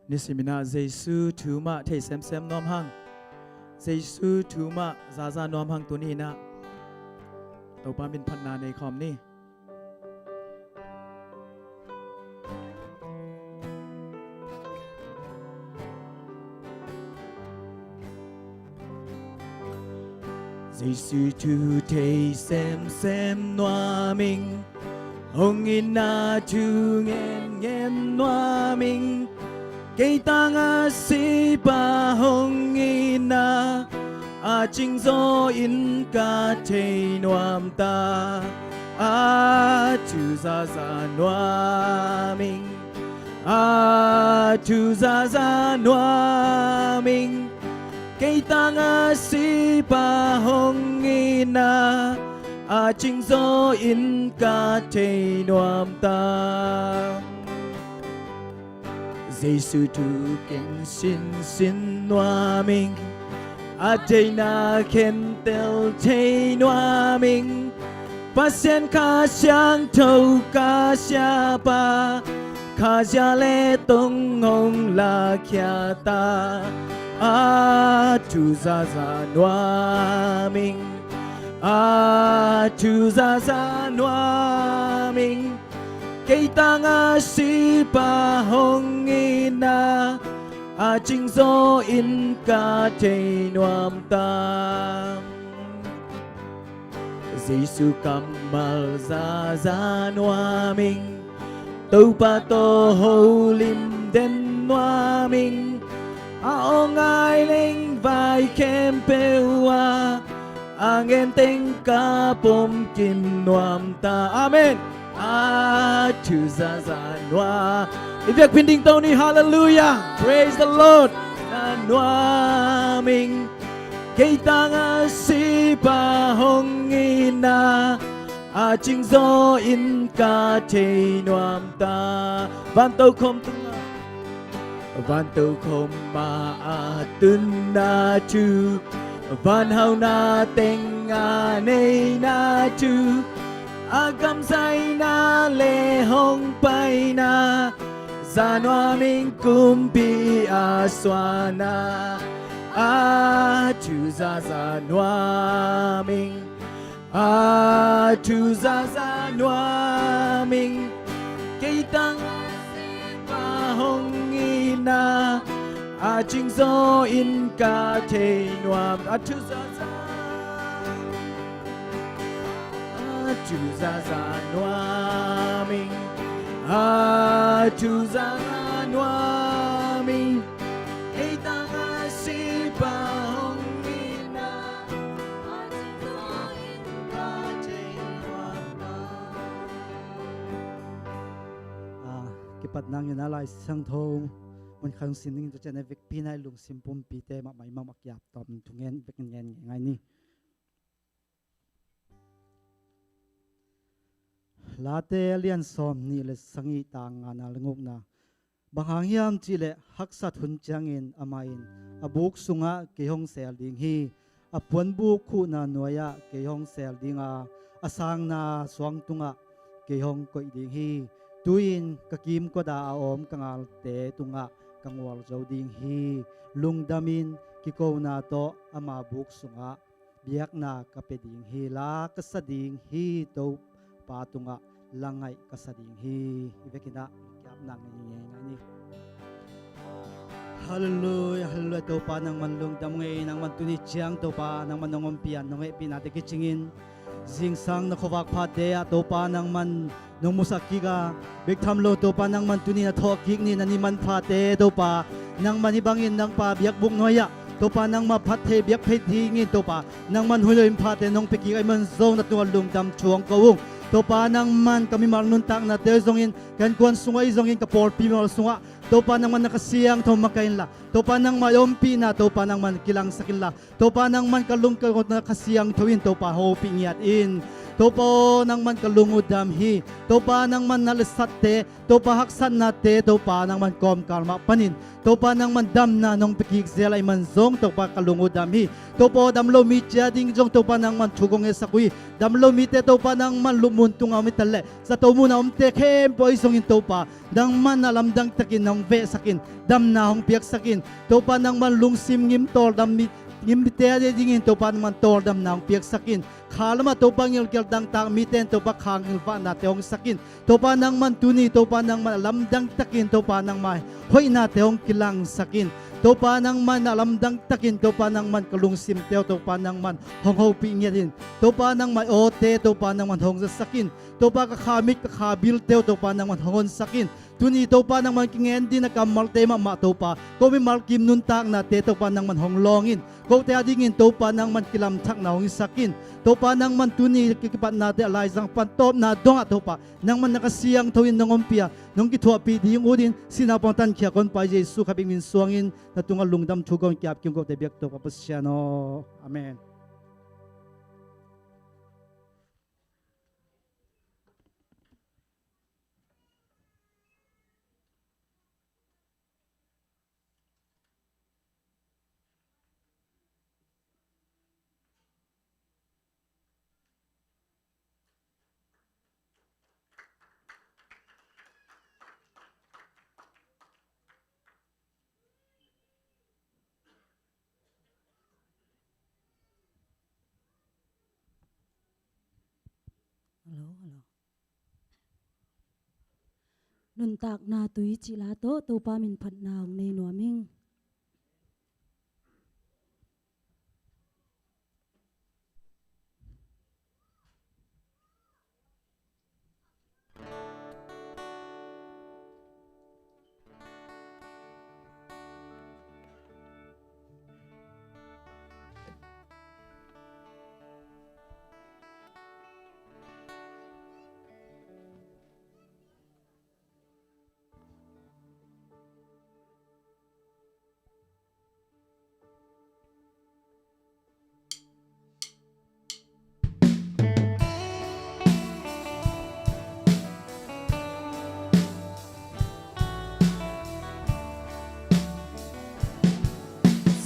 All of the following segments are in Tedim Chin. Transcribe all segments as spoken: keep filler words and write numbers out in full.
Nisim in ah Jesu thu mah thei semsem nuam hang, Jesu thu mah zaza nuam hang tuni in ah Topa min phatna nei khawm ni. Jesu thu thei semsem nuam ing, hong itna thu ngen ngen nuam ing. Kei tangah sipa hong itna a cingzaw in ka thei nuam ta. A thu zaza nuam ing, a thu zaza nuam ing. Kei tangah sipa hong itna a cingzaw in ka thei nuam ta. Jesu thu ken sinsin nuam ing, a theihna khentel thei nuam ing. Pasian Kha Siangtho ka siapa, Kha Siangtho tawh hong lakhia ta. A thu zaza nuam ing, a thu zaza nuam ing. Kei tangah sipa hong itna a cingzaw in ka thei nuam ta. Jesu kammal zaza nuam ing, Topa tawh holim den nuam ing. A aw ngai leng vai khempeuh ah a ngen teng ka pom kim nuam ta. Amen. A thu zaza nuam. I biakpiin dingto ni. Halleluiah. Praise the Lord. Nuam ing. Kei tangah sipa hong itna a cingzaw in ka thei nuam ta. Van tokhom tungah, van tokhom ah a tunna thu, van hauna teng a neihna thu, a kamzaina le hong paina, za nuam ing kumpi a suahna. A thu zaza nuam ing, a thu zaza nuam ing. Kei tangah sipa hong itna a cingzaw in ka thei nuam. A thu zaza, a thu zaza nuam ing, a thu zaza nuam ing. Kei tangah sipa hong itna a cingzaw in ka thei nuam ta. Ah, kipatna ngen a Lai Siangtho mun khat hong sim dingin tua ciang a vekpi-in a i lungsim pumpite mahmah i mahmah kiap tawm thungen vek ngen ngai ni. Late a lian sawm nih le sagih, tang ngana le gukna. Bang hang hiam cih leh haksat hun ciangin amah in a buk sungah kei hong sel ding hi. A puanbuk khuhna nuai-ah kei hong sel ding a, a sangna suang tungah kei hong koih ding hi. Tu-in ka kimkot a a awm ka galte tungah ka gualzo ding hi. Lungdamin kikona tawh ama buk sungah biakna ka pia ding hi. La ka sa ding hi. Topa tungah la ngaih ka sa ding hi. I vekin ah kiapna ngei ngei ni. Halleluiah, halleluiah. Topa nangman lungdam ung ei, nangman tuni ciang Topa nangman nong ompih a, nong hehpihnate kicingin zingsang na khuavak phate ah Topa nangman nong musak kik a, bek tham lo Topa nangman tuni na thawh kik ni, na ni manphate Topa nangman hih bangin nang pa biakbuk nuai-ah Topa nangmah phat thei biak phei dingin Topa nangman hoih lo in phate nong pia kik ahih man zong na tungah lungdam thuang ko ung. Topa nangman ka mimal nuntaknate zongin, ka innkuan sungah ahi zongin, ka pawlpi mimal sungah Topa nangman na Kha Siangtho makaih inla, Topa nangmah i ompihna Topa nangman kilangsak inla, Topa nangman ka lungkot na Kha Siangtho in Topa hopih ngiat in. Topa aw, nangman ka lung uh dam hi. Topa, nangman na lesatte, Topa, haksatnate, Topa, nangman kawmkal mah panin, Topa, nangman damna nong pia kik zel ahih man zong, Topa, ka lung uh dam hi. Topa aw, dam lo mi cia ding zong, Topa, nangman thu kong ngetsak uh hi. Dam lo mite, Topa, nangman lupmun tunga om hi ta leh, zato muna omte khempeuh ahi zongin, Topa, nangman a lamdang takin nong vehsak in, damna hong piaksak in. Topa, nangman lungsim ngim tawldam mi, ngim mite a dingin, Topa, nangman tawldamna hong piaksak in. Kha lamah, Topa, ngilkial dangtak mite in, Topa, kha ngilvahnate hong sak in. Topa, nangman tuni, Topa, nangman a lamdang takin, Topa, nangmah hoihnate hong kilangsak in. Topa, nangman a lamdang takin, Topa, nangman ka lungsimte uh, Topa, nangman hong hopih ngiat in. Topa, nangmah awte, Topa, nangman hong zatsak in. Topa, ka kha mit, ka kha bilte uh, Topa, nangman hong honsak in. Tuni, Topa, nangman kingen ding na kammalte mahmah, Topa, ko mimal kim nuntaknate, Topa, nangman hong lawng in. Kote a dingin, Topa, nangman kilamthakna hong hisak in. Topa, nangman tuni kipatnate a laizang pan tawpna dongah, Topa, nangman na Kha Siangtho in nong ompih a, nong kithuahpih ding uh din, sihna pawng tankhia kong pai Jesu Khazih min suangin, na tungah lungdam thu kong kiap khin, kote biak Topa Pasian aw. Amen. Hello, hello. Nuntakna tui cih la tawh Topa min phatna hong nei nuam ing.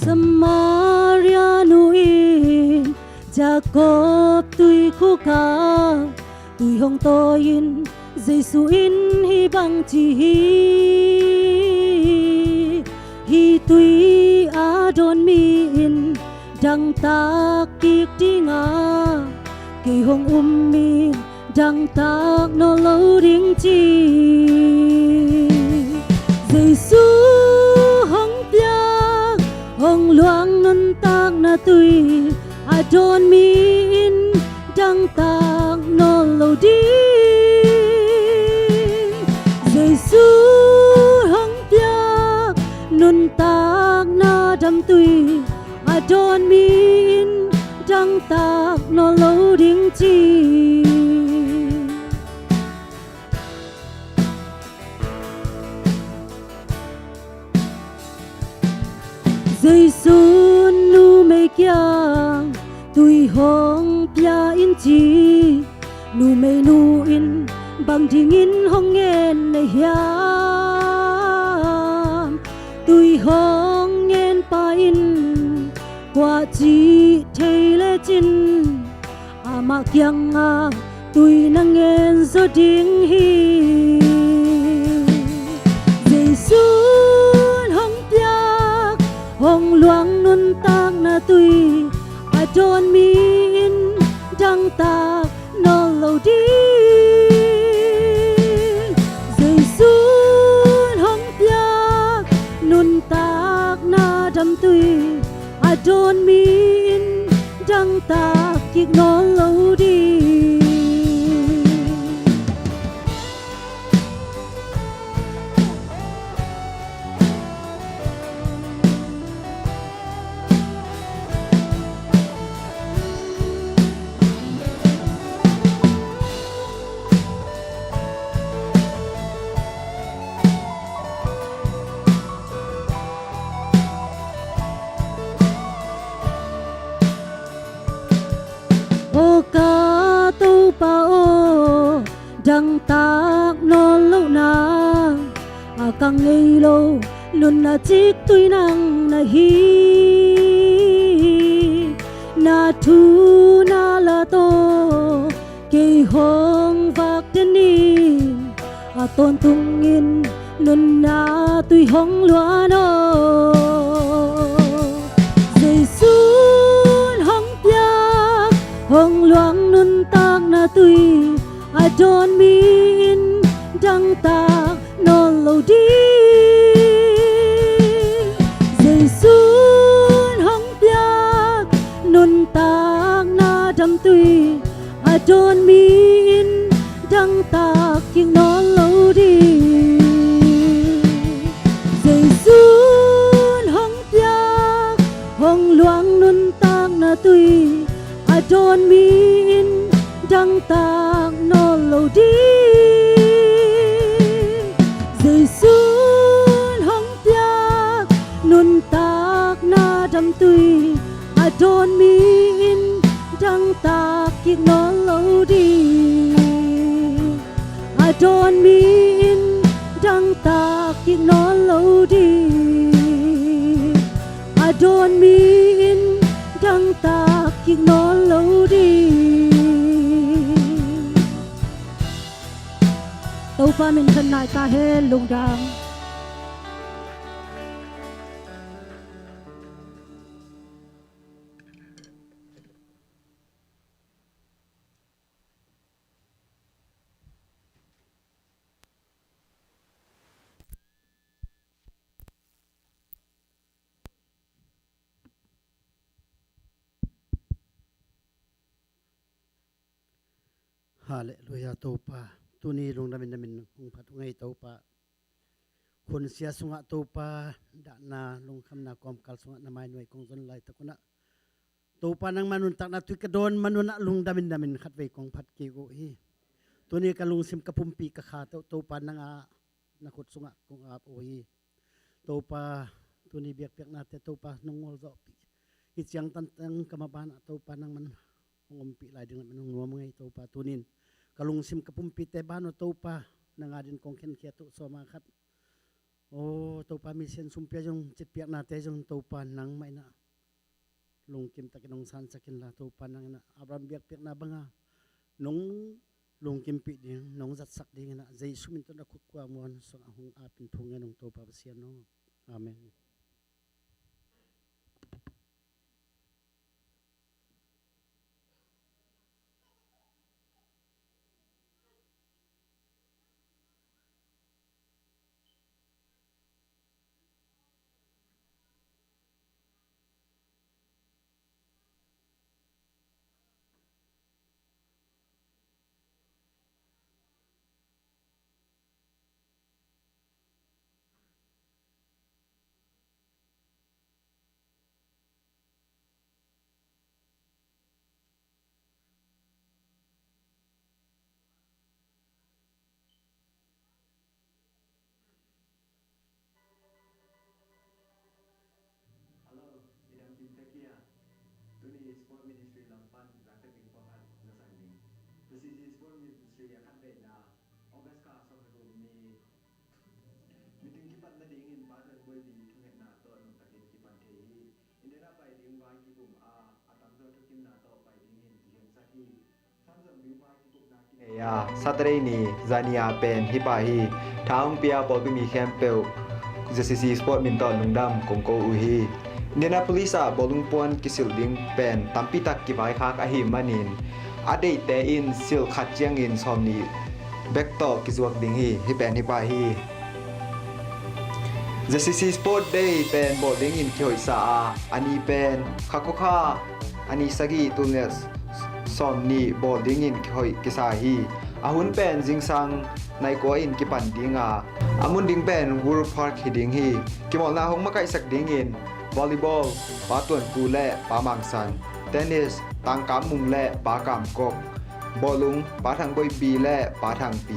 Samaria nu in Jakob tuikhuk ah tui hong tawi-in, Jesu in hih bang ci hi: "Hih tui a dawn mi in dangtak kik ding a, kei hong um mi in dangtak nawn lo ding," ci. Jesu hong piak hong luang nuntakna tui a dawn mi in dangtak nawn lo ding. Jesu hong piak nuntakna damtui a dawn mi in dangtak nawn lo ding, ci. Jesu'n numei kiang tui hong pia in, ci. Numei nu in bang dingin hong ngen na hiam? Tui hong ngen pa in kua cih thei lecin, amah kiangah tui na ngen zaw ding hi. Jesu'n hong piak hong luang nuntakna tui a dawn mi in dangtak nawn lo ding. Jesu'n hong piak nuntakna damtui a dawn mi in dangtak kik nawn lo ding. Aw ka Dangtak nawn lohna a ka ngei lo nunna ciktui nang na hi. Na thu na la tawh kei hong vak den in, a tawntungin nunna tui hong luan aw. Jesu'n hong piak hong luang nuntakna tui a dawn mi in dangtak nawn lo ding. Jesu'n hong piak nuntakna damtui a dawn mi in dangtak kik nawn lo ding. Jesu'n hong piak hong luang nuntakna tui a dawn mi in dangtak nawn lo ding. Jesu'n hong piak nuntakna damtui a dawn mi in dangtak kik nawn lo ding. A dawn mi in dangtak kik nawn lo ding. A dawn mi in dangtak kik nawn lo ding. Topa min khan nai ta hen, lungdam. Halleluia Topa. Tuni lungdamin na min hong phat uh ngei Topa. Khunsia sungah Topa, dahna lungkhamna kawmkal sungah na mainuai kong zon laitak unah Topa nangma nuntakna tui ka dawn man unah lungdamin na min khatvei kong phat kik uh hi. Tuni ka lungsim ka pumpi ka kha tawh Topa nangah na khut sungah kong ap uh hi. Topa, tuni biakpiaknate Topa nong ngolzawhpih hi ciang tantang ka mabanah Topa nangman hong ompih lai ding lam in hong nuam ngei Topa. Tunin ka lungsim ka pumpite ban uh Topa, nang adin kong khenkhiat uh sawma khat. O Topa, mi sian sumpia zong citpiaknate zong Topa nangmah inah lungkim takin hong sansak inla Topa nang inah Abraham biakpiakna banga nong lungkimpih ding, nong zatsak ding inah Jesu min tawh na khut kua muan sungah hong apin thu ngen ung Topa Pasian aw. Amen. Hello, i dam kim tek hia? Tuni Sport Ministry lam pan zakhat ding pawlkhat zasak ding. Tua C C Sport Ministry a khatveina August kha sawm le guk ni meeting kipat nadingin Pa Thang Boih Pi thungetna tawh nungtakin kipan thei hi. Indiana pai ding vai kikum a, a tamzaw thukimna tawh pai dingin kikhensak hi. Fan zom ding vai kikupna kinei a, Saturday ni zani a pen hi pah hi. Tha hong pia pawlpi mi khempeuh Z C C Sport min tawh lungdam kong ko uh hi. Indianapolis ah bawlung puan kisilh ding pen tampitak kivaikhak ahih manin a deihte in silh khat ciangin sawmnih bek tawh kizuak ding hi. Hih pen hi pah hi. Z C C Sport Day pen bawl dingin kihoihsa a, a ni pen kha khua kha a ni sagih tul nih sawmnih bawl dingin kihoih kisa hi. A hun pen zingsang nai kua in kipan ding a, a mun ding pen World Park hi ding hi. Kimawlna hong makaihsak dingin volleyball, Pa Tuan Ku le Pa Mang San, tennis, Tang Kam Mung le Pa Kam Kok, bawlung, Pa Thang Boih Pi le Pa Thang Pi,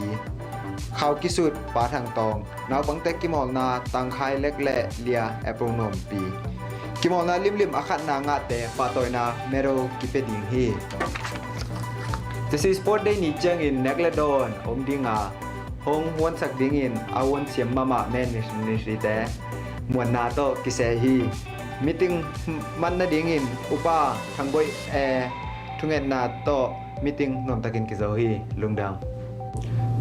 khau kisut, Pa Thang Tawng, naupangte kimawlna, Tang Khai Lek le Lia April Nuam Pi. Kimawlna limlim a khatna ngahte pahtawina medal kipia ding hi. Tasi Sport Day ni ciangin nek le dawn om dinga hong huansak dingin a huan siam mahmah men ministry te muanna tawh kiseh hi. Meeting man nadingin upa Thangboih e thungetna tawh meeting nuamtakin kizo hi. Lungdam.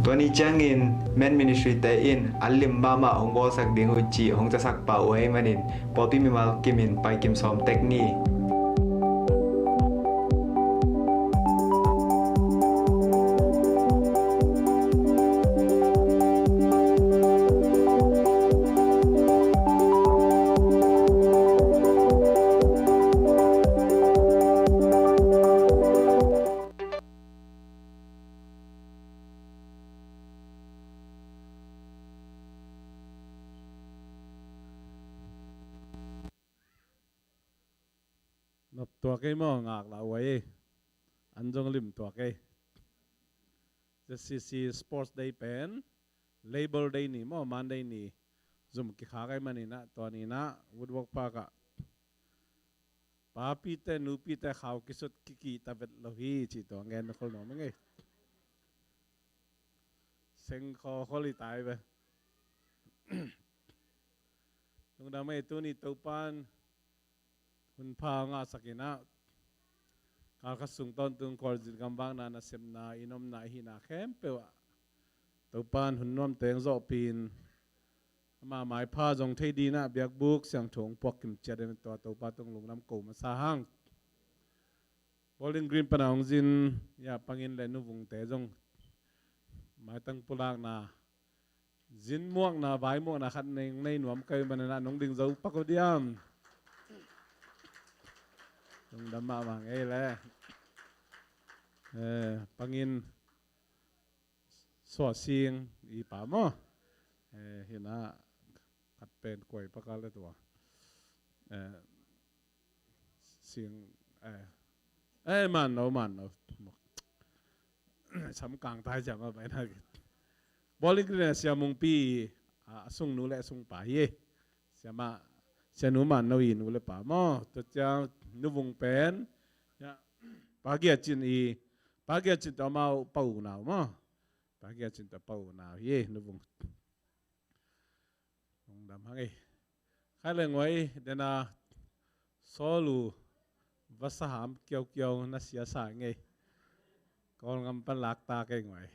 Tua ni ciangin men ministry te in an lim mahmah hong bawlsak ding uh cih hong zasak pah uh ahih manin pawlpi mimal kimin paikim sawm tek ni. Nop tuak ei maw, ngak lah uai ei. An zong lim tuak ei. Zia C C Sports Day pen Labor Day ni maw, Monday ni zum kikhak ei maninah, tua ninah Woodwork Park ah papite nupite khau kisut kikihta vet lo hi cih tua ngen na khol nuam ing ei. Sengkhaw khol i tai ve. Lungdam ei. Tuni Topan hun pha ngahsakinah kalkhat sung tawntung Kawlzin gamvakna nasepna i nomna i hihna khempeuh ah Topan hun nuamteng zawhpin ama maipha zong thei dinah biakbuk siangtho hong puak kimciat in tua Topa tung lungdam ko masa hang. Bowling Green pana hong zin ya pangin le nuvungte zong maitang pulakna zin muakna vai muakna khat nei nuam kai maninah nong ding zo pak uh diam? Lungdam mahmah ngei le. Pangin suah sing i pa maw? Hinah khat pen kuai pakal le tua sing eh man no man no. Samkang tai ciam a baina. Bowling Green a siamungpi a sungnu le a sungpa hi. Siama sianu man no i nu le pa maw? Tua ciang nuvung pen pagia cin i pagia cin tua mau pau nau maw? Pagia cin tua pau nau hi nuvung. Lungdam hang ei. Khai le nguai dena solu vasaham kiaukiau na siasa ngei. Kawlngam pan lakta kei nguai.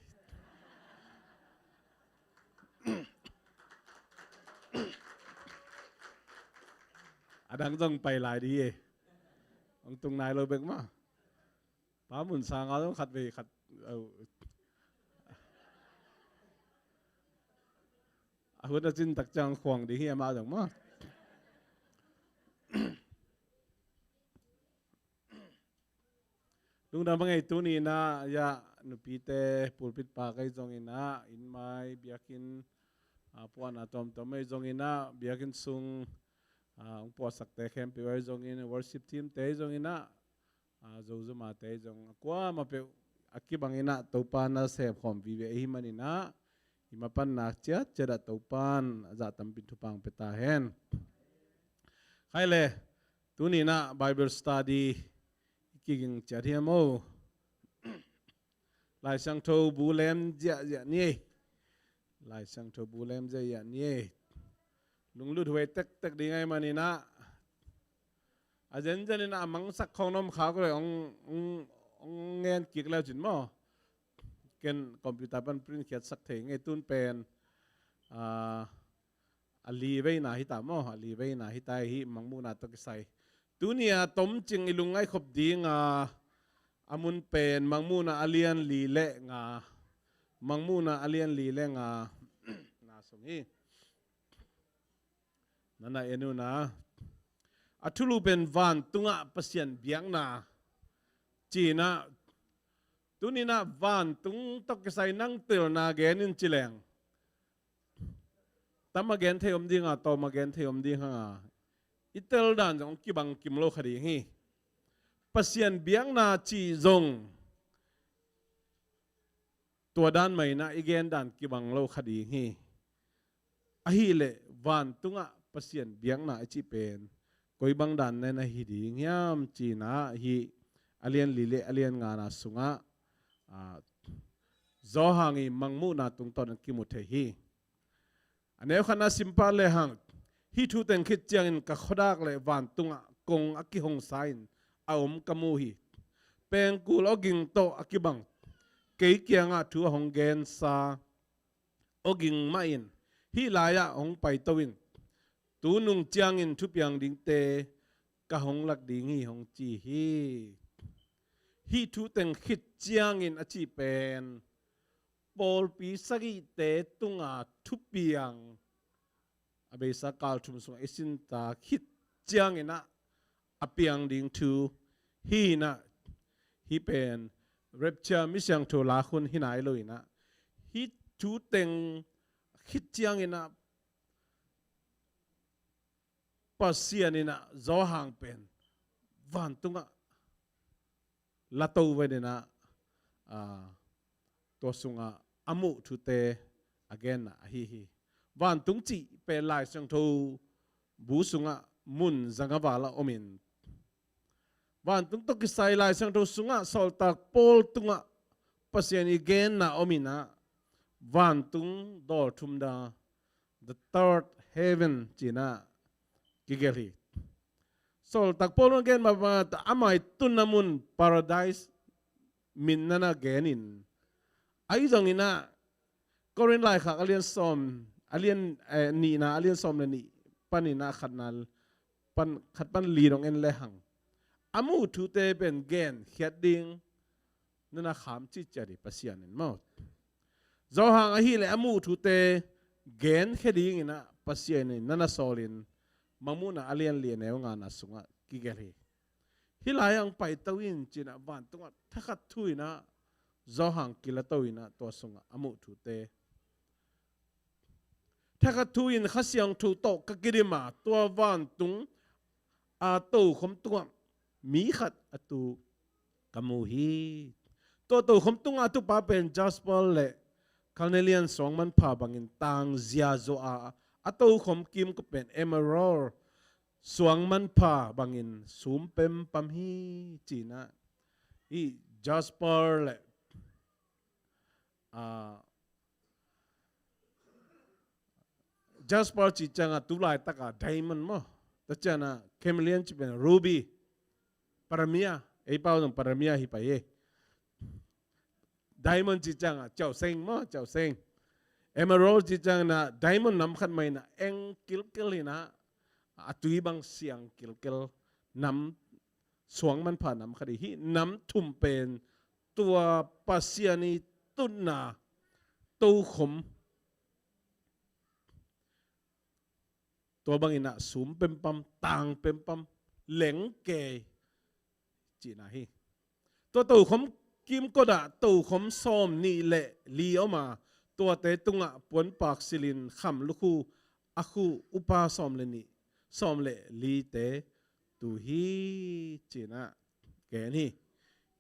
Adang zong pai lai di ei. Hong tung nai lo bek ma. Pa mun sanga zong khat vei khat a hun a cin tak ciang khuang ding hi amah zong maw? Lungdam a ngei. Tuni inah ya nupite pulpit pa kei zong inah innmai biakinn puahna tawmtawm ei zong inah biakinn sung hong puahsakte khempeuh ei zong in worship team te ei zong inah zozomate ei zong a kuamah peuh a kibang inah Topa na sepkhawm vive ahi maninah i mapanna ciatciat ah Topan a zah tampin thupang pia ta hen. Khai le tuni inah Bible study i kiging ciat hiam o? Laisiangtho bu lem ziahziah ni ei. Laisiangtho bu lem ziahziah ni ei. Lunglut huai tektek ding ahi maninah a zenzen inah a mangsak khong nom khak le hong ngen kik leu cin maw? Ken computer pan print khiatsak thei ngei. Tun pen a li veina hita maw? A li veina hita hi. Mangmuhna tawh kisai tuni a tomcing i lungngaih khop dinga a mun pen Mangmuhna a lian li le nga. Mangmuhna a lian li le nga na sung hi. Nana en una a thulu pen vantungah Pasian biakna cinah tuninah vantung tawh kisai nang telna gen in ci leng tam a gen thei om dinga tawm a gen thei om ding hanga i tel dan zong kibang kim lo kha ding hi. Pasian biakna cih zong tua dan mainah i gen dan kibang lo kha ding hi. Ahileh vantungah Pasian biakna i cih pen koi bang dan nen ahi ding hiam cinah hih a lian li le a lian ngana sungah ah, Johan i mangmuhna tungtawn a kimu thei hi. A neu khatna sim pah lehang, hih thu teng khit ciangin ka khuadak le vantungah kong a kihongsa in a om ka mu hi. Pengkul awging tawh a kibang, kei kiangah thu a hong gensa awging mah in, hih lai-ah hong paito in, tu nung ciangin thupiang dingte ka hong lak ding hi, hong ci hi. Hih thu teng khit ciangin a cih pen pawlpi sagihte tunga thupiang, a beisa kal thum sungah i sinta khit ciangin ah a piang ding thu hi in ah, hih pen rapture, mi siangtho lak hun hi nai lo in ah, hih thu teng khit ciangin ah Pasian in ah Johan pen vantungah lato ven in ah, ah, tua sungah a muh thute a genna ahi hi. Vantung cih pen Lai Siangtho bu sungah mun zanga val a om in, vantung tawh kisai Lai Siangtho sungah Sawltak Paul tungah Pasian i genna om in ah, vantung dawl thum da, the third heaven ci in ah kigelh hi. Sawltak Paul in a gen mah bangin a mai tunna mun Paradise min na na gen in, ahi zongin ah Korin laikhak a lian sawm, a lian, eh, nihna a lian sawm le nih panin ah khatna pan, khat pan li dong en lehang, a muh thute pen genkhiat ding na na kham cihciat hi Pasian in maw. Johan ahih leh a muh thute genkhia dingin ah Pasian in na na sawl in, mangmuhna a lian li a neu ngana sungah kigelh hi. Hih lai-ah hong paito in ci in ah vantungah thakhat thu in ah Johan kilato in ah tua sungah a muh thute, thakhat thu in Kha Siangtho tawh ka kidim a, tua vantung a tokhom tungah mi khat a tu ka mu hi. Tua tokhom tungah a tupa pen jasper le carnelian suang manpha bangin tang ziazaw a, a tokhom kimkot pen emerald suang manpha bangin sum pempam hi ci in ah, hih jasper le, ah, jasper cih ciangah tu laitakah diamond maw. Tua ciangah carnelian cih pen ruby, paramia, ei pau zong paramia hi pai hi. Diamond cih ciangah ciauhseng maw, ciauhseng. Emerald cih ciangah diamond nam khat mah in ah eng kilkel in ah, a tui bang siang kilkel nam, suang manpha nam khat hi. Hih nam thum pen tua Pasian i tutna tokhom, tua bangin ah sum pempam, tang pempam, lengkei cihna hi. Tua tokhom kimkot ah tokhom sawm nih le li om a, tuate tungah puanpak silhin kham lukhu a khu upa sawm le nih, sawm le lite tu hi ci in ah gen hi.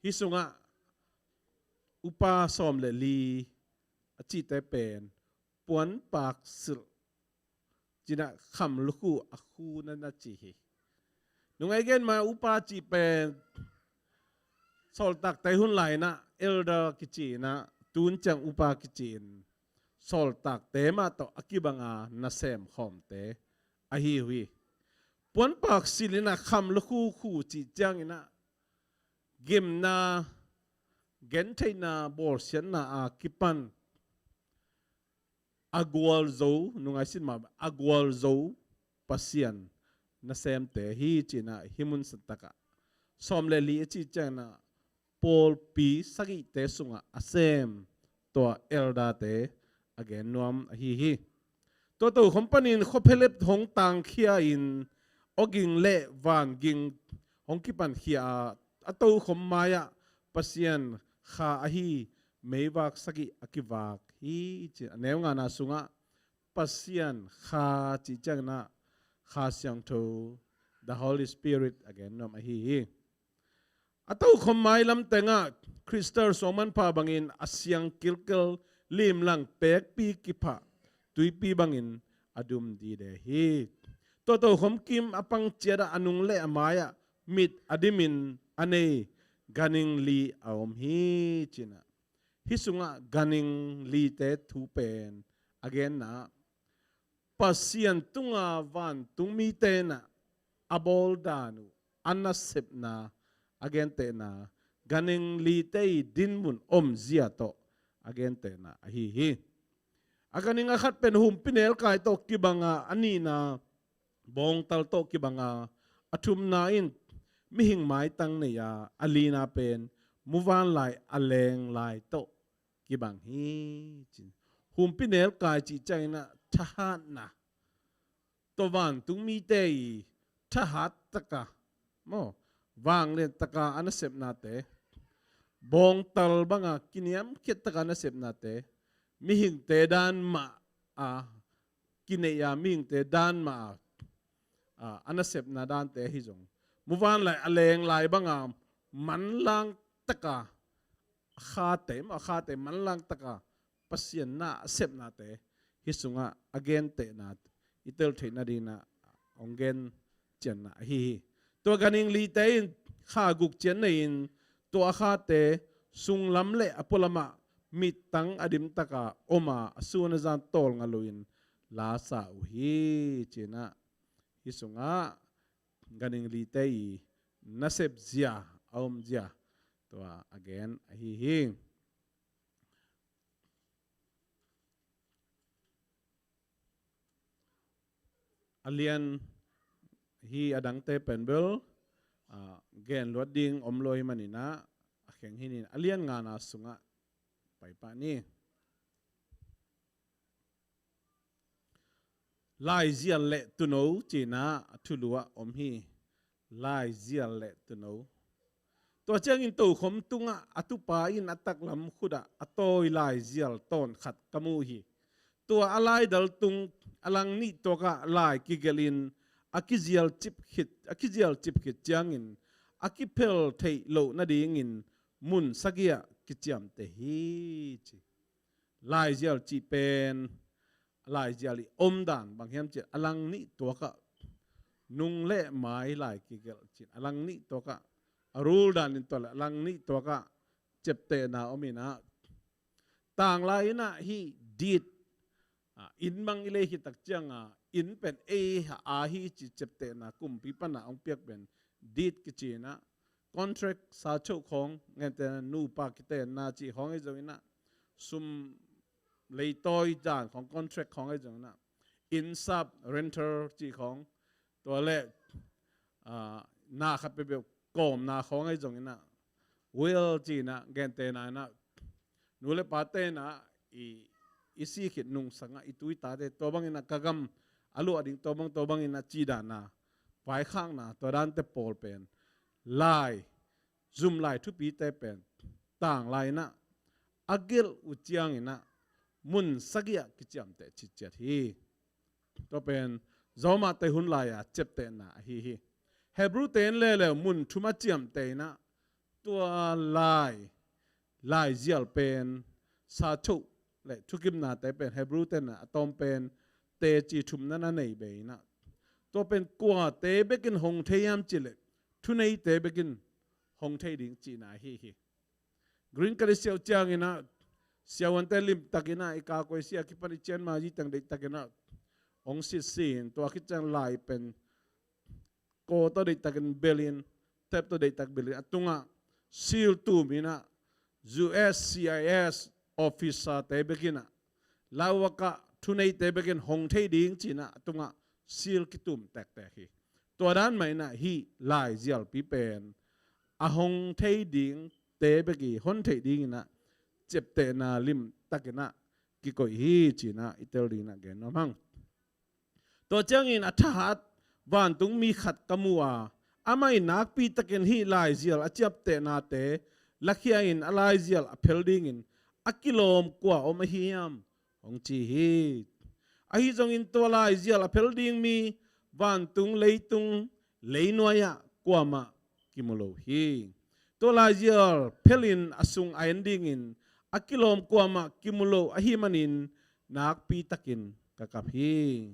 Hih sungah upa sawm le li a cihte pen puanpak silh ci in ah kham lukhu a khu na na ci hi. Nungah i gen mah upa cih pen sawltakte hun lai in ah elder kici in ah, tun ciang upa kici in, sawltakte mah tawh a kibang a nasem khawmte ahi uh hi. Puanpak silhin ah kham lukhu khu cih ciangin ah gimna, gentheihna, bawlsiatna a kipan a gualzo, nungah i sin mah a gualzo Pasian nasemte hi ci in ah hih mun santak ah sawm le li a cih ciangin ah pawlpi sagihte sungah a sem tua elder-te a gen nuam ahi hi. Tua tokhom panin khuaphelep hong tangkhia in awging le vanging hong kipankhia a, a tokhom mai-ah Pasian Kha ahi meivak sagih a kivak hi ci in, a neu ngana sungah Pasian Kha cih ciangin ah Kha Siangtho, the Holy Spirit a gen nuam ahi hi. A tokhom mailam tengah crystal suang manpha bangin a siang kilkel, limlang pekpi kiphah tuipi bangin a dum dide hi. Tua tokhom kim a pang ciat ah a nung le a mai-ah mit a dimin a nei ganhing li a om hi ci in ah Hih sungah ganhing lite thu pen a genna ah, Pasian tunga vantungmite in ah a bawl dan uh, a nasepna a gentehna, ganhing lite i dinmun omzia tawh a gentehna ahi hi. A ganhing a khat pen humpinel kai tawh kibang a, a nihna bawngtal tawh kibang a, a thumna in mihing maitang nei a, a lina pen muvanlai a lenglai tawh kibang hi, ci. Humpinel kai cih ciangin ah thahatna, tua vantungmite i thahat taka, maw, vanglian taka a nasepnate, bawngtal banga kiniamkhiat taka a nasepnate, mihingte dan mah a kinei a, mihingte dan mah a, a, a nasepna dante ahi zong, muvanlai a lenglai banga manlang taka a khate, maw, a khate manlang taka Pasian na a sepnate hih sungah a gentehna i tel theih nadingin ah hong gen cianna ahi hi. Tua ganhing lite in kha guk ciat nei-in, tua a khate sunglam le a pualamah mittang a dimtaka om a, a sun a zan tawlnga loin lasa uh hi, ci-in ah hih sungah ganhing lite i nasepzia, a omzia, tua a gen ahi hi. A lian hi, a dangte pen bel, ah, gen luat ding om lo ahih manin ah, a kheng hi-in a lian ngana sungah pai pah ni. Laizial le tuuno ci-in ah a thulu ah om hi. Laizial le tuuno. Tua ciangin tokhom tungah a tupa in a taklam khutah a tawi laizial tawn khat ka mu hi. Tua a laidal tung a lang nih tuakah lai kigelhin a kizial cip khit, a kizial cip khit ciangin a kiphel theih loh nadingin mun sagih ah kiciamteh hi, ci. Laizial cih pen, laizial i omdan bang hiam cih leh, a lang nih tuakah nung le mai lai kigelh cih, a lang nih tuakah a rul dan in tua leh a lang nih tuakah ciaptehna om in ah, tanglai in ah hih deed, ah, inn bang i lei khit tak ciangin ah, inn pen ei a hi ci ciaptehna kumpi panin ah hong piak pen deed kici in ah, contract, sachoh khawng, gentehna nupa kitenna cih khawng ahi zongin ah, sum leitawi dan khawng, contract khawng ahi zongin ah, inn sap, renter cih khawng, tua leh, ah, na khat peuhpeuh kawmna khawng ahi zongin ah, will ci-in ah, gentehna in ah, nu le pate in ah i, i sih khit nungsang ah i tu i tate, tua bangin ah ka gam a luah ding, tua bang, tua bangin ah ci dan a vaikhakna, tua dante pawl pen, lai, zum lai thupite pen tanglai in ah a gelh uh ciangin ah mun sagih ah kiciamteh citciat hi. Tua pen Roma te hun lai-a ciaptehna ahi hi. Hebru te in leuleu mun thum a ciamteh in ah, tua lai, laizial pen, sachoh le thukimnate pen Hebru te in ah a tawm pen teci thumna na nei bei in ah, tua pen kuate bekin hong thei hiam cih leh, thuneite bekin hong thei ding cihna ahi hi. Green Card i siah uh ciangin ah, siavuante limtakin ah, i kakoi sia kipan i cian ma zi teng deihtakin ah hong sitsi in, tua khit ciang lai pen ko tawh deihtakin belhin, tep tawh deihtak belhin, a tungah seal tum in ah, U S C I S officer te bekin ah, lauhuakah thuneite bekin hong thei ding ci-in ah a tungah seal kitum tektek hi. Tua dan mah in ah hih laizialpi pen a hong thei dingte bek i hon theih dingin ah ciaptehna limtakin ah kikoih hi ci-in ah i tel dingin ah gen nuam hang. Tua ciangin a thahat vantungmi khat ka mu a, amah in nakpitakin hih laizial a ciaptehnate lakhia in a laizial a phel dingin a kilawm kua om ahi hiam? Hong ci hi. Ahi zongin tua laizial a phel ding mi vantung, leitung, leinuai-ah kuamah kimu lo hi. Tua laizial phelin a sung a en dingin a kilawm kuamah kimu lo ahih manin nakpitakin ka kap hi.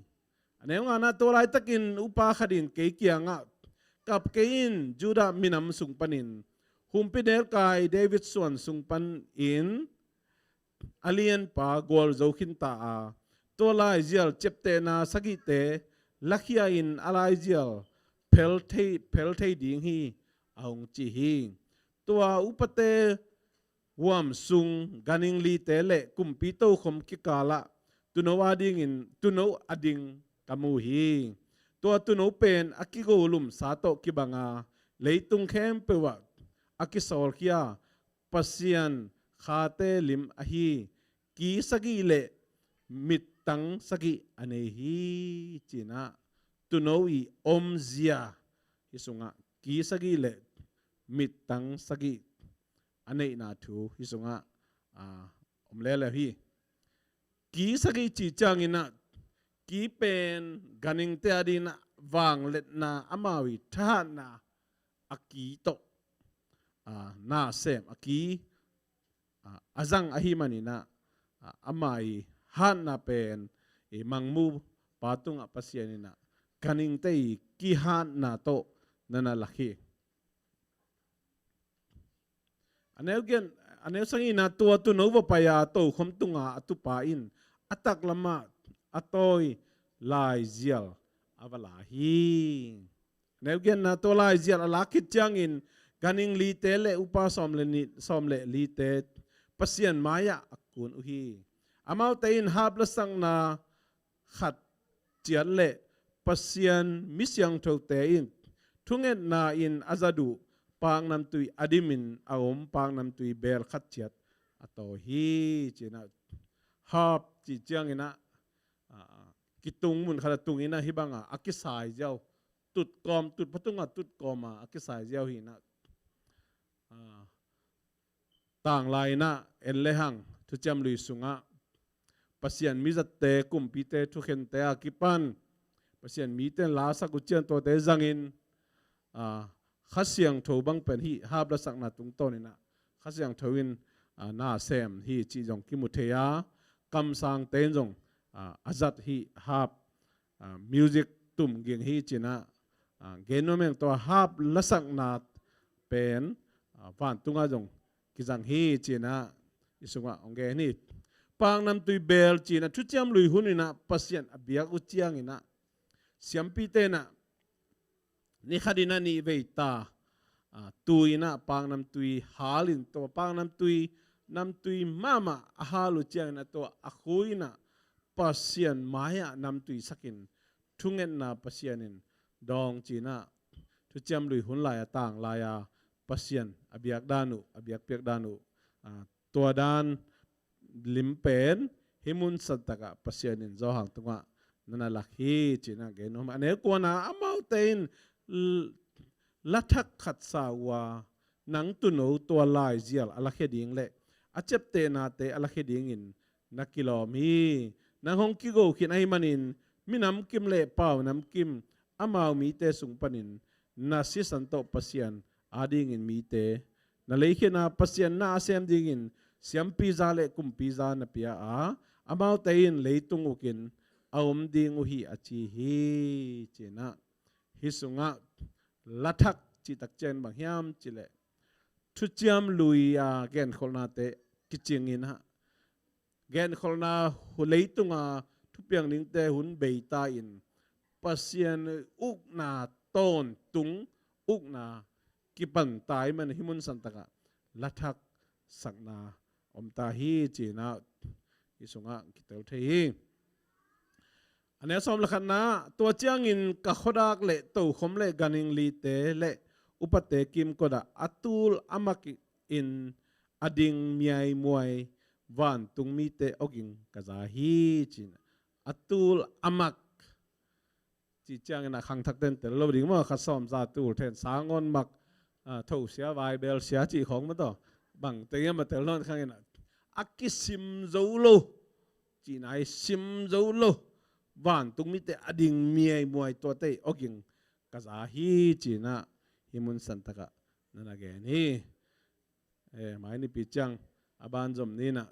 A neu ngana, tua laitakin upa khat in kei kiangah, kap kei in, Judah minam sung panin humpinelkai David suan sung panin a lianpa gualzo khinta a, tua laizial ciaptehna sagihte lakhia in a laizial phel thei, phel thei ding hi, a hong ci hi. Tua upate huam sung ganhing lite le kumpi tokhom kikalah tuuno a dingin, tuuno a ding ka mu hi. Tua tuuno pen a kigo lumsa tawh kibanga leitung khempeuh ah a kisawlkhia Pasian khate lim ahi ki sagih le mittang sagih a nei hi, ci-in ah tuuno i omzia hi sungah ki sagih le mittang sagih a neihna thu hi sungah, ah, om leuleu hi. Ki sagih cih ciangin ah ki pen ganhingte a dingin ah vangliatna, amau i thahatna a ki tawh, ah, na sem a ki, ah, a zang ahih manin ah, ah, ama i hatna pen i mangmupa tungah Pasian in ah ganhingte i kihatna tawh na na lak hi. A neu giat, a neu sagihna, tua tuuno va pai a tokhom tunga a tupa in a taklamah a tawi laizial a va la hi. A neu giatna, tua laizial a lak khit ciangin ganhing lite le upa sawm le nih, sawm le lite Pasian mai-ah a kun uh hi. Amaute in hap lasakna khat ciat le Pasian mi siangthote in thungetna in a zat uh paknamtui a dimin a om paknamtui beel khat ciat a tawi hi, ci-in ah, hap cih ciangin ah, ah, kitung mun khat a tungin ah hih banga a kisai ziau, tutkawm, tutpa tungah tutkawm a a kisai ziau hi-in ah, ah, tanglai-in ah en le hang Thuciam Lui sungah Pasian mizatte, kumpite, thukhente a kipan Pasian mite in lasak uh ciang tuate zangin, ah, Kha Siangtho bang pen hih hap lasakna tungtawnin ah Kha Siangtho in, ah, na sem hi cih zong kimu thei a, kamsangte in zong, ah, a zat hih hap, ah, music tum ging hi, ci-in ah, ah, gen nuam ing. Tua hap lasakna pen, ah, vantungah zong kizang hi, ci-in ah i sungah hong gen hi. Paknamtui beel ci-in ah Thuciam Lui hun in ah Pasian a biak uh ciangin ah siampite in ah ni khatin ah nih vei ta, ah, tui-in ah paknamtui halin, tua paknamtui, namtui mahmah a hal uh ciangin ah tua a khu-in ah Pasian mai-ah namtui sakin thungetna Pasian in dawng, ci-in ah Thuciam Lui hun lai-a tanglai-a Pasian a biak dan uh, a biakpiak dan uh, ah, tua dan lim pen hih mun santakah Pasian in Johan tungah na na lak hi, ci-in ah gen nuam. A neu kuana, amaute in l-, lathak khat sa uh a, nang tuuno tua laizial a lakhia ding le a ciaptehnate a lakhia dingin na kilawm hi. Nang hong kigo khin ahih manin minamkim le paunamkim amau mite sung panin na sisan tawh Pasian adingin mite na leikhia a, Pasian na a sem dingin siampiza le kumpiza na pia a, amaute in leitung ukin a om ding uh hi, a ci hi, ci-in ah. Hih sungah lathak cih tak ciangin bang hiam cih leh Thuciam Lui-a genkholhnate kicingin ah, genkholhna hu-, leitunga thupiang dingte hun beita in Pasian ukna tawntung, ukna kipan ta ahih manin hih mun santakah lathak sakna om ta hi, ci-in ah hih sungah kitel thei hi. A neu sawm le khatna, tua ciangin ka khuadak le tokhom le ganhing lite le upate kimkot ah a tul a mak in a ding miaimuai vantung mite awging ka za hi, ci-in ah. A tul a mak cih ciangin ah khangthakte in tel lo ding maw, kha sawm za tul then sangawn mak, ah, thosia, vaibelsia cih khawng maw taw. Bangte hiam a tel nawn khang in ah, a kisim zo lo, cihna hi, sim zo lo vantung mite a ding miaimuai tuate awging ka za hi, ci-in ah hih mun santakah na na gen hi. Eh, mai nipi ciang a banzom ni-in ah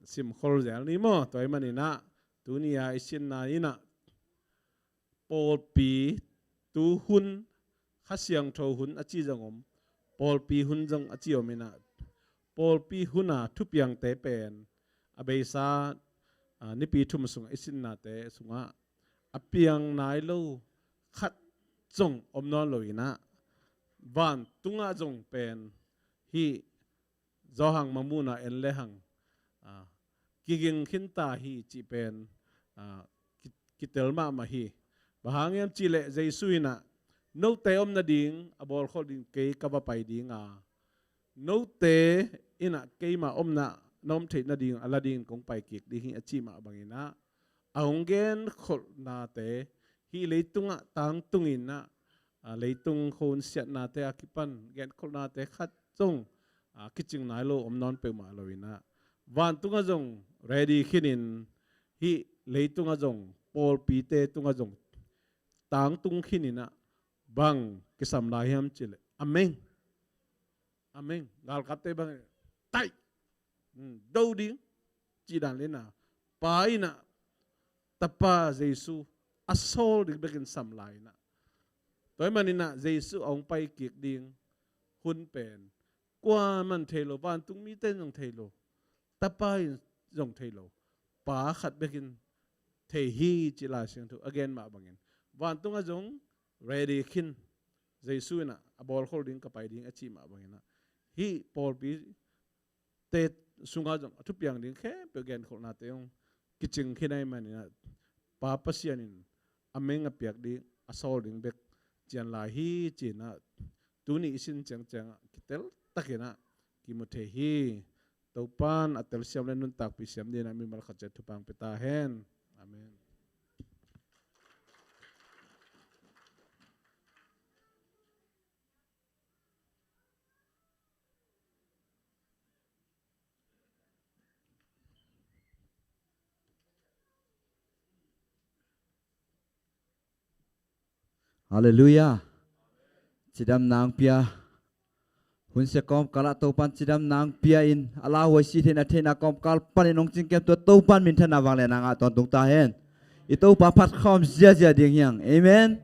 simkhol zel ni maw. Tua ahih manin ah tuni-a i sinna in ah pawlpi tu hun, Kha Siangtho hun a ci zong om, pawlpi hun zong a ci om in ah, pawlpi huna thupiangte pen a beisa, a, nipi thum sungah i sinnate sungah a piang nai lo khat zong om nawn lo inah, vantungah zong pen hih Johan mangmuhna en le hang, a, kiging khinta hi cih pen, a, ki-, kitel mahmah hi. Bang hang hiam cihleh Jesu inah note om nading a bawlkholh ding kei ka va pai ding a, note inah keima omna na om theih nading a la dingin kong pai kik ding hi a cih mah banginah, a hong genkholhnate hih leitungah tangtung inah, a, leitung khonsiatnate a kipan genkholhnate khat zong, a, kicing nai lo om nawn peuhmah lo inah, vantungah zong ready khinin hih leitungah zong pawlpite tungah zong tangtung khin inah bang kisam lai hiam cihleh a meng, a meng galkapte bang taih, do ding cih dan le na, Pa inah Tapa Jesu a sawl ding bekin sam lai inah, tua ahih maninah Jesu a hong pai kik ding hun pen kuaman thei lo, vantung mite in zong thei lo, Tapa in zong thei lo, Pa khat bekin thei hi cih Lai Siangtho a gen mah bangin, vantungah zong ready khin, Jesu inah a bawlkholh ding ka pai ding a cih mah banginah, hih pawlpi te sungah zong a thupiang ding khempeuh genkholhnate zong kicing khin ahih maninah, Pa Pasian in a meng a piak ding a sawl ding bek cian lai hi cinah, tuni i sin ciangciangah kitel takinah kimu thei hi. Topan a telsiam le nuntakpih siam dinah mimal khat ciat thupha pia ta hen. Amen. Halleluiah. Cidamna hong pia, hunsia kawmkalah Topan cidamna hong pia in, a lauhuai si theihna theihna kawmkal panin hong cingkem tua Topan minthanna vangliatna ngah tawntung ta hen. I Topa phat khawm ziazia ding hiang. Amen.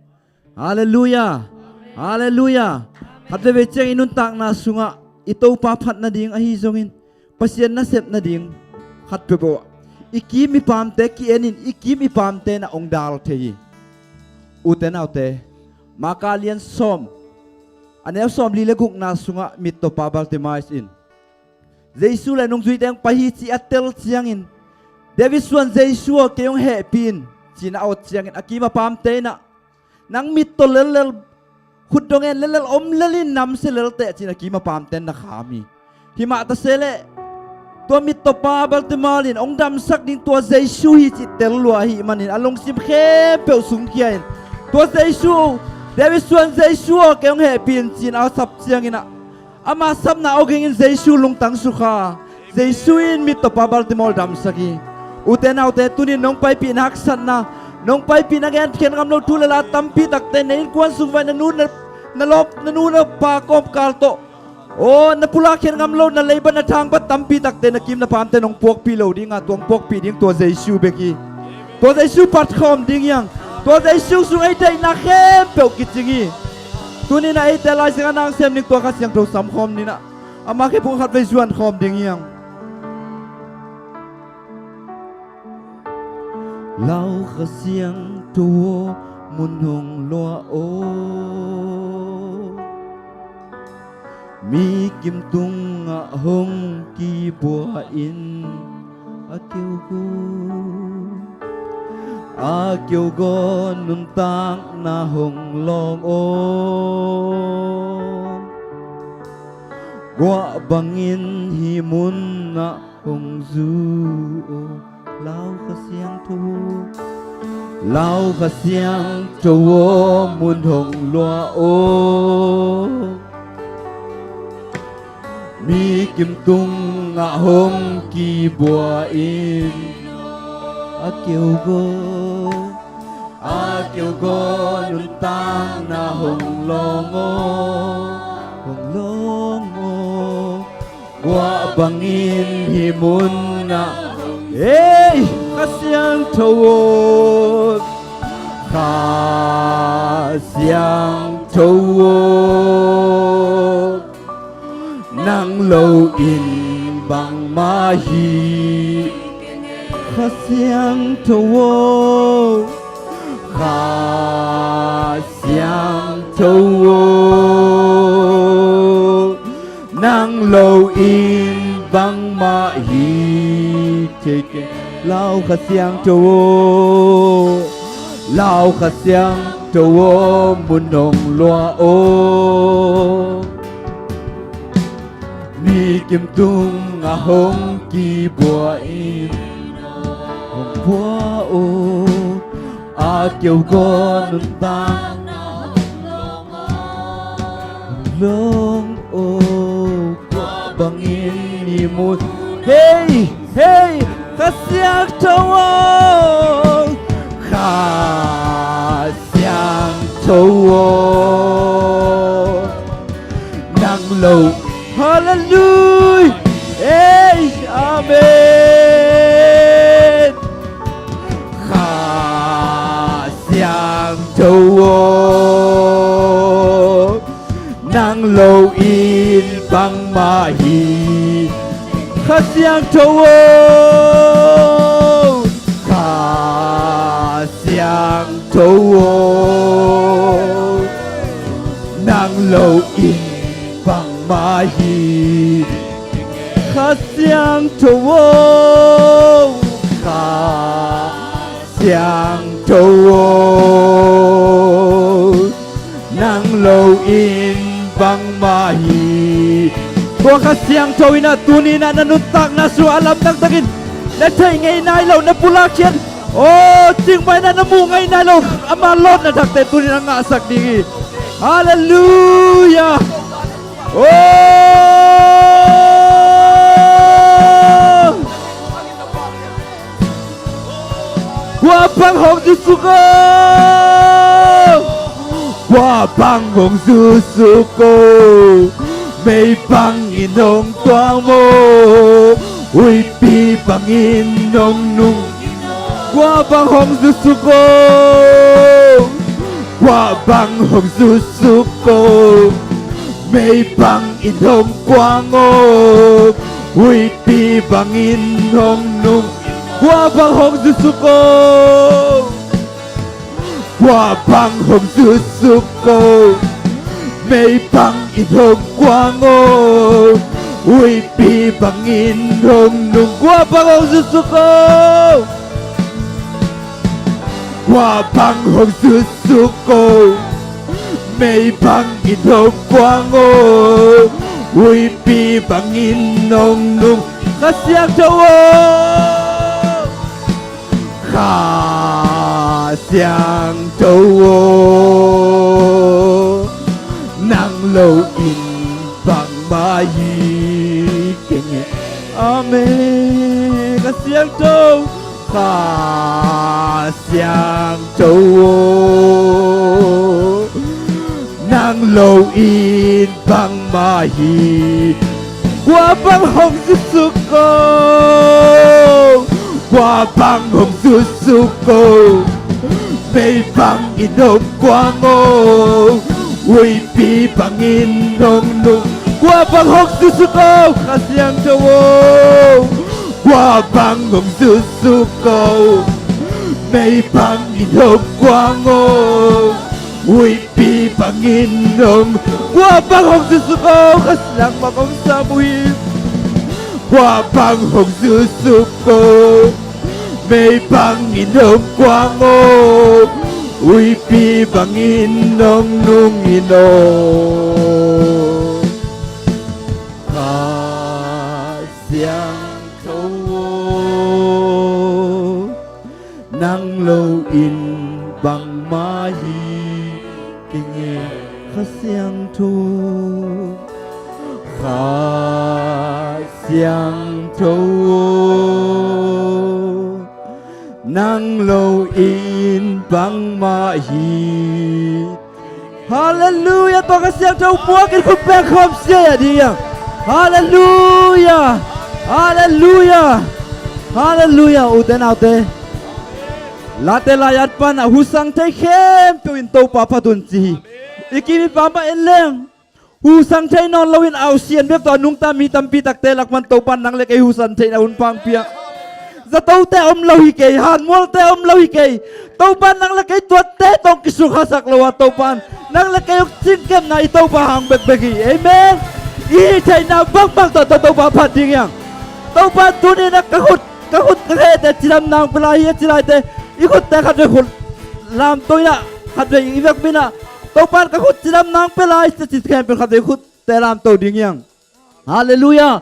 Halleluiah. Halleluiah. Khat veivei ciang i nuntakna sungah i Topa phat nading ahi zongin, Pasian nasep nading khat peuhpeuh ah i kim i pamte ki-enin, i kim i pamte na hong dal thei hi. Ute naute, Marka lian sawm, a neu sawmli le gukna sungah mittawpa Bartimaeus in Jesu le nungzuite hong pai hi ci a tel ciangin, David suan Jesu aw, kei hong hehpih in, ci-in a awt ciangin a kim a pamte inah, nang mittaw lellel, khutdong en lellel, om lel in, namsia lel teh, ci-in a kim a pamte in na kham hi. Himah ta se leh tua mittawpa Bartimaeus in hong damsak ding tua Jesu hi cih tel lua ahih manin a lungsim khempeuh sungkhia in, tua Jesu, David suan Jesu aw, kei hong hehpih in, ci-in a sap cianginah, ama sapna awgingin Jesu lungtang sukha. Jesu in mittawpa Bartimaeus damsak hi. Ute naute, tunin nong paipihna haksatna, nong paipihna gen khian ngam lo thu le la tampi takte, na innkuan sung vai, na nu na, na lawp, na nu na pa kawmkal tawh, aw, na pulak khian ngam lo, na leibat na thangbat tampi takte, na kim na pamte nong puakpih lo dinga, tua hong puakpih ding tua Jesu bek hi. Tua Jesu phat khawm ding hiang. Tua Jesu sung ei daihna khempeuh kicing hi. Tuninah eite Lai Siangtho a na sem ding tua Kha Siangtho sam khawm ninah, ama khe phung khat vei zuan khawm ding hiang. Lau Kha Siangtho aw, mun hong luah aw. Mi kim tungah hong kibua in, a keugaw, a keugaw nuntakna hong lawng aw. Guah bangin hih munah hong zu aw. Lau Kha Siangtho, Lau Kha Siangtho aw, mun hong luah aw. Mi kim tungah hong kibua in, a keugaw, a keugaw nuntakna hong lawng aw, hong lawng aw. Guah bangin hih munah, ei, Kha Siangtho aw, Kha Siangtho aw, nang lo in hi. Kha Siangtho aw, Kha Siangtho aw, nang lo in bangmah hi thei keng. Lau Kha Siangtho aw, Lau Kha Siangtho aw, mun hong lua aw. Mi kim tungah hong kibua in hong pua aw. A keu gawn nuntakna hong long aw. Tua bangin i mu. Hei, hei, Kha Siangtho aw, Kha Siangtho aw, nang lo. Halleluiah. Ei, amen. Kha Siangtho aw, nang lo in bangmah hi. Kha Siangtho aw, Kha Siangtho aw, nang lo in bangmah hi. Kha Siangtho aw, Kha Siangtho aw, nang lo in bangmah hi. Tua Kha Siangtho in ah tuni in ah na nuntakna sungah a lamdang takin na theih ngei nai lo na pulak khiat. Aw, cingmai in ah na muh ngei nai lo ama lawtna thakte tuni in ah ngahsak ding hi. Halleluiah. Aw! Kua bang hong zusuk aw? Kua bang hong zusuk aw? Mei bangin hong tuang aw, huihpi bangin hong nung. Kua bang hong zusuk aw? Kua bang hong zusuk aw? Mei bangin hong kuang aw, huihpi bangin hong nung. Kua bang hong zusuk aw? Kua bang hong zusuk aw? Mei bangin hong kuang aw, huihpi bangin hong nung. Kua bang hong zusuk aw? Kua bang hong zusuk aw? Mei bangin hong kuang aw, huihpi bangin hong nung. Kha Siangtho aw, Kha Siangtho aw, nang lo in bangmah hi keng e. Amen. Kha Siangtho, Kha Siangtho aw, nang lo in bangmah hi. Kua bang hong zusuk aw? Kua bang hong zusuk aw? Mei bangin hong kuang aw, huihpi bangin hong nung. Kua bang hong zusuk aw? Kha Siangtho aw, kua bang hong zusuk aw? Mei bangin hong kuang aw, huihpi bangin hong. Kua bang hong zusuk aw? Kha Siangtho bang hong sam uh hi. Kua bang hong zusuk aw? Mei bangin hong kuang aw, huihpi bangin hong nung in aw. Kha Siangtho aw, nang lo in bangmah hi keng e. Kha Siangtho, Kha Siangtho aw, nang lo in bangmah hi. Halleluiah. Tua Kha Siangtho puakin khut beng khawm sia a ding. Halleluiah. Halleluiah. Halleluiah. Ute naute, Late lai-at pan a husang thei khempeuh in Topa phat un ci hi. I kim i pam mah en leng, Husang thei nawn loin ausian bek tawh a nungta mi tampi takte lak pan Topa nang le kei husang theihna hun pha hong pia. Zatote om lo hi kei, hanmualte om lo hi kei. Topa nang le kei tuatte tawh kisukhasak lo a Topa nang le kei hong cingkepna i Topa hang bekbek hi. Amen. I hih theihna bangbang tawh Topa phat ding hi hang. Topa tuni-in ah ka khut, ka khut ka khete cidamna hong pia lai hi a ci laite, i khutte khatvei khut lamto in ah, khatvei i vekpi in ah, Topa in ka khut cidamna hong pia lai ci khempeuh khatvei khutte lamto ding hi hang. Halleluiah.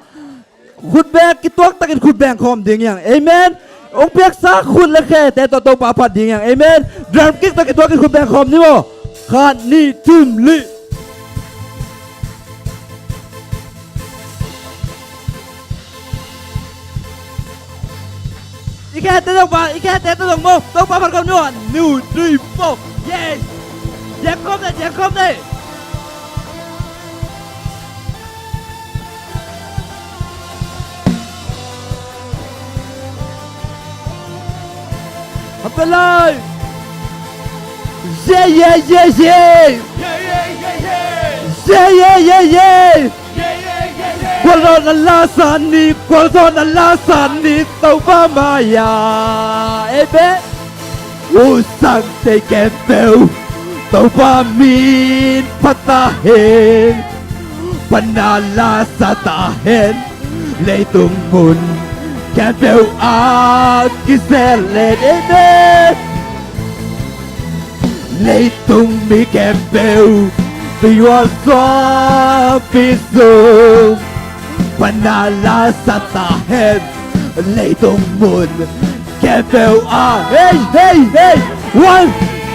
Khutbeng kituak takin khutbeng khawm ding hi hang. Amen. Hong piaksa khut le khete tawh Topa phat ding hi hang. Amen. Drum kick tawh kituakin khutbeng khawm ni maw. Khat, nih, thum, li. I khete tawh pa, i khete tawh zong maw. Topa phat khawm ni maw. One, two, three, four. Yes. Diak khawm ni, diak khawm ni. Hapia lai. Yeah, yeah, yeah, yeah. Yeah, yeah, yeah, yeah. Gualzawhna lasa ni, gualzawhna lasa ni, Topa mai-ah. Amen. Husang thei khempeuh Topa min phat ta hen. Pana lasa ta hen. Leitung mun khempeuh a kisel hen. Amen. Leitung mi khempeuh tuihual suangpi sung pana lasa ta hen. Leitung mun khempeuh ah. Hey, hey, hey. One,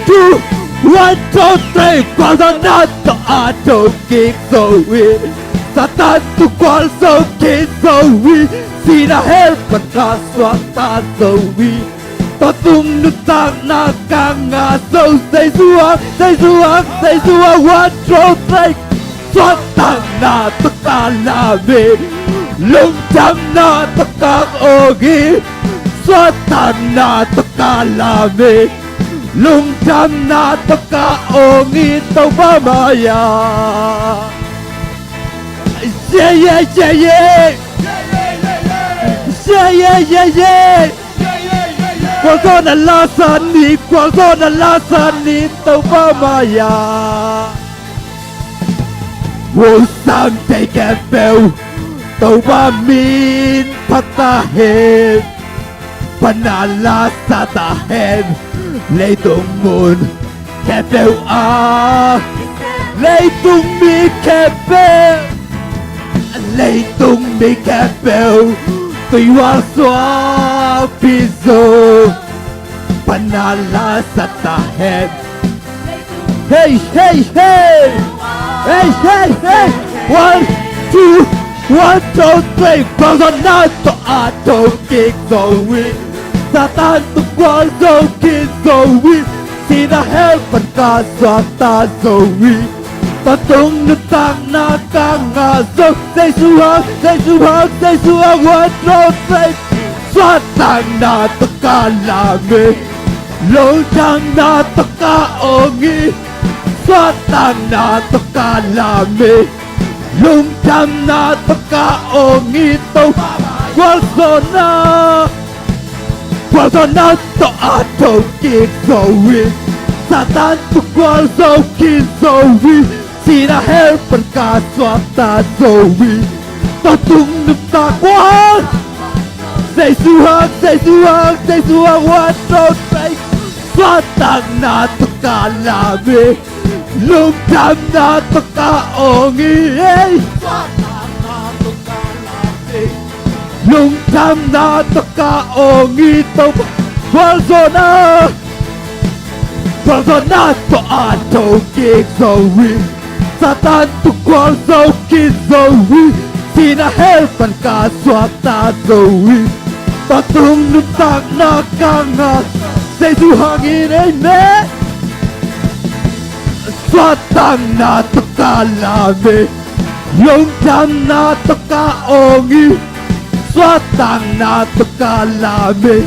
two, one, two, three. Gualzawhna tawh a tho kik zo hi. Satan tungkual zo kik zo hi. Sihna hell pan ka suakta zo hi. Tua tung nuntakna ka ngah zo. Jesu hang, Jesu hang, Jesu hang. One, two, three. Suahtakna tawh ka lam hi. Lungdamna tawh ka awng hi. Suahtakna tawh ka lam hi. Lungdamna tawh ka awng hi Topa mai-ah. Yeah, yeah, yeah, yeah. Yeah, yeah, yeah, yeah. Gualzawhna lasa ni, gualzawhna lasa ni, Topa mai-ah. Husang thei khempeuh Topa min phat ta hen. Pana lasa ta hen. Leitung mun khempeuh ah. Leitung mi khempeuh. Leitung mi khempeuh tuihual suangpi zo. Pana lasa ta hen. Hey, hey, hey. Hey, hey, hey. One, two, one, two, three. Gualzawhna tawh a tho kik zo hi. Satan tungkual zo kik zo hi. Sihna hell pan ka suakta zo hi. Tua tung nuntakna ka ngah zo. Jesu hang, Jesu hang, Jesu hang. One, two, three. Suahtakna tawh ka lam hi. Lungdamna tawh ka awng hi. Suahtakna tawh ka lam hi. Lungdamna tawh ka awng hi. Topa gualzawhna. Gualzawhna tawh a tho kik zo hi. Satan tungkual zo kik zo hi. Sihna hell pan ka suakta zo hi. Tua tung nuntak gual. Jesu hang, Jesu hang, Jesu hang. One, two, three. Suahtakna tawh ka lam hi. Lungdamna tawh ka awng hi. Hey. Lungdamna tawh ka awng hi. Topa gualzawhna. Gualzawhna tawh a tho kik zo hi. Satan tungkual zo kik zo hi. Sihna hell pan ka suakta zo hi. Tua tung nuntakna ka ngah. Jesu hang in, amen. Suahtakna tawh ka lam hi. Lungdamna tawh ka awng hi. Suahtakna tawh ka lam hi.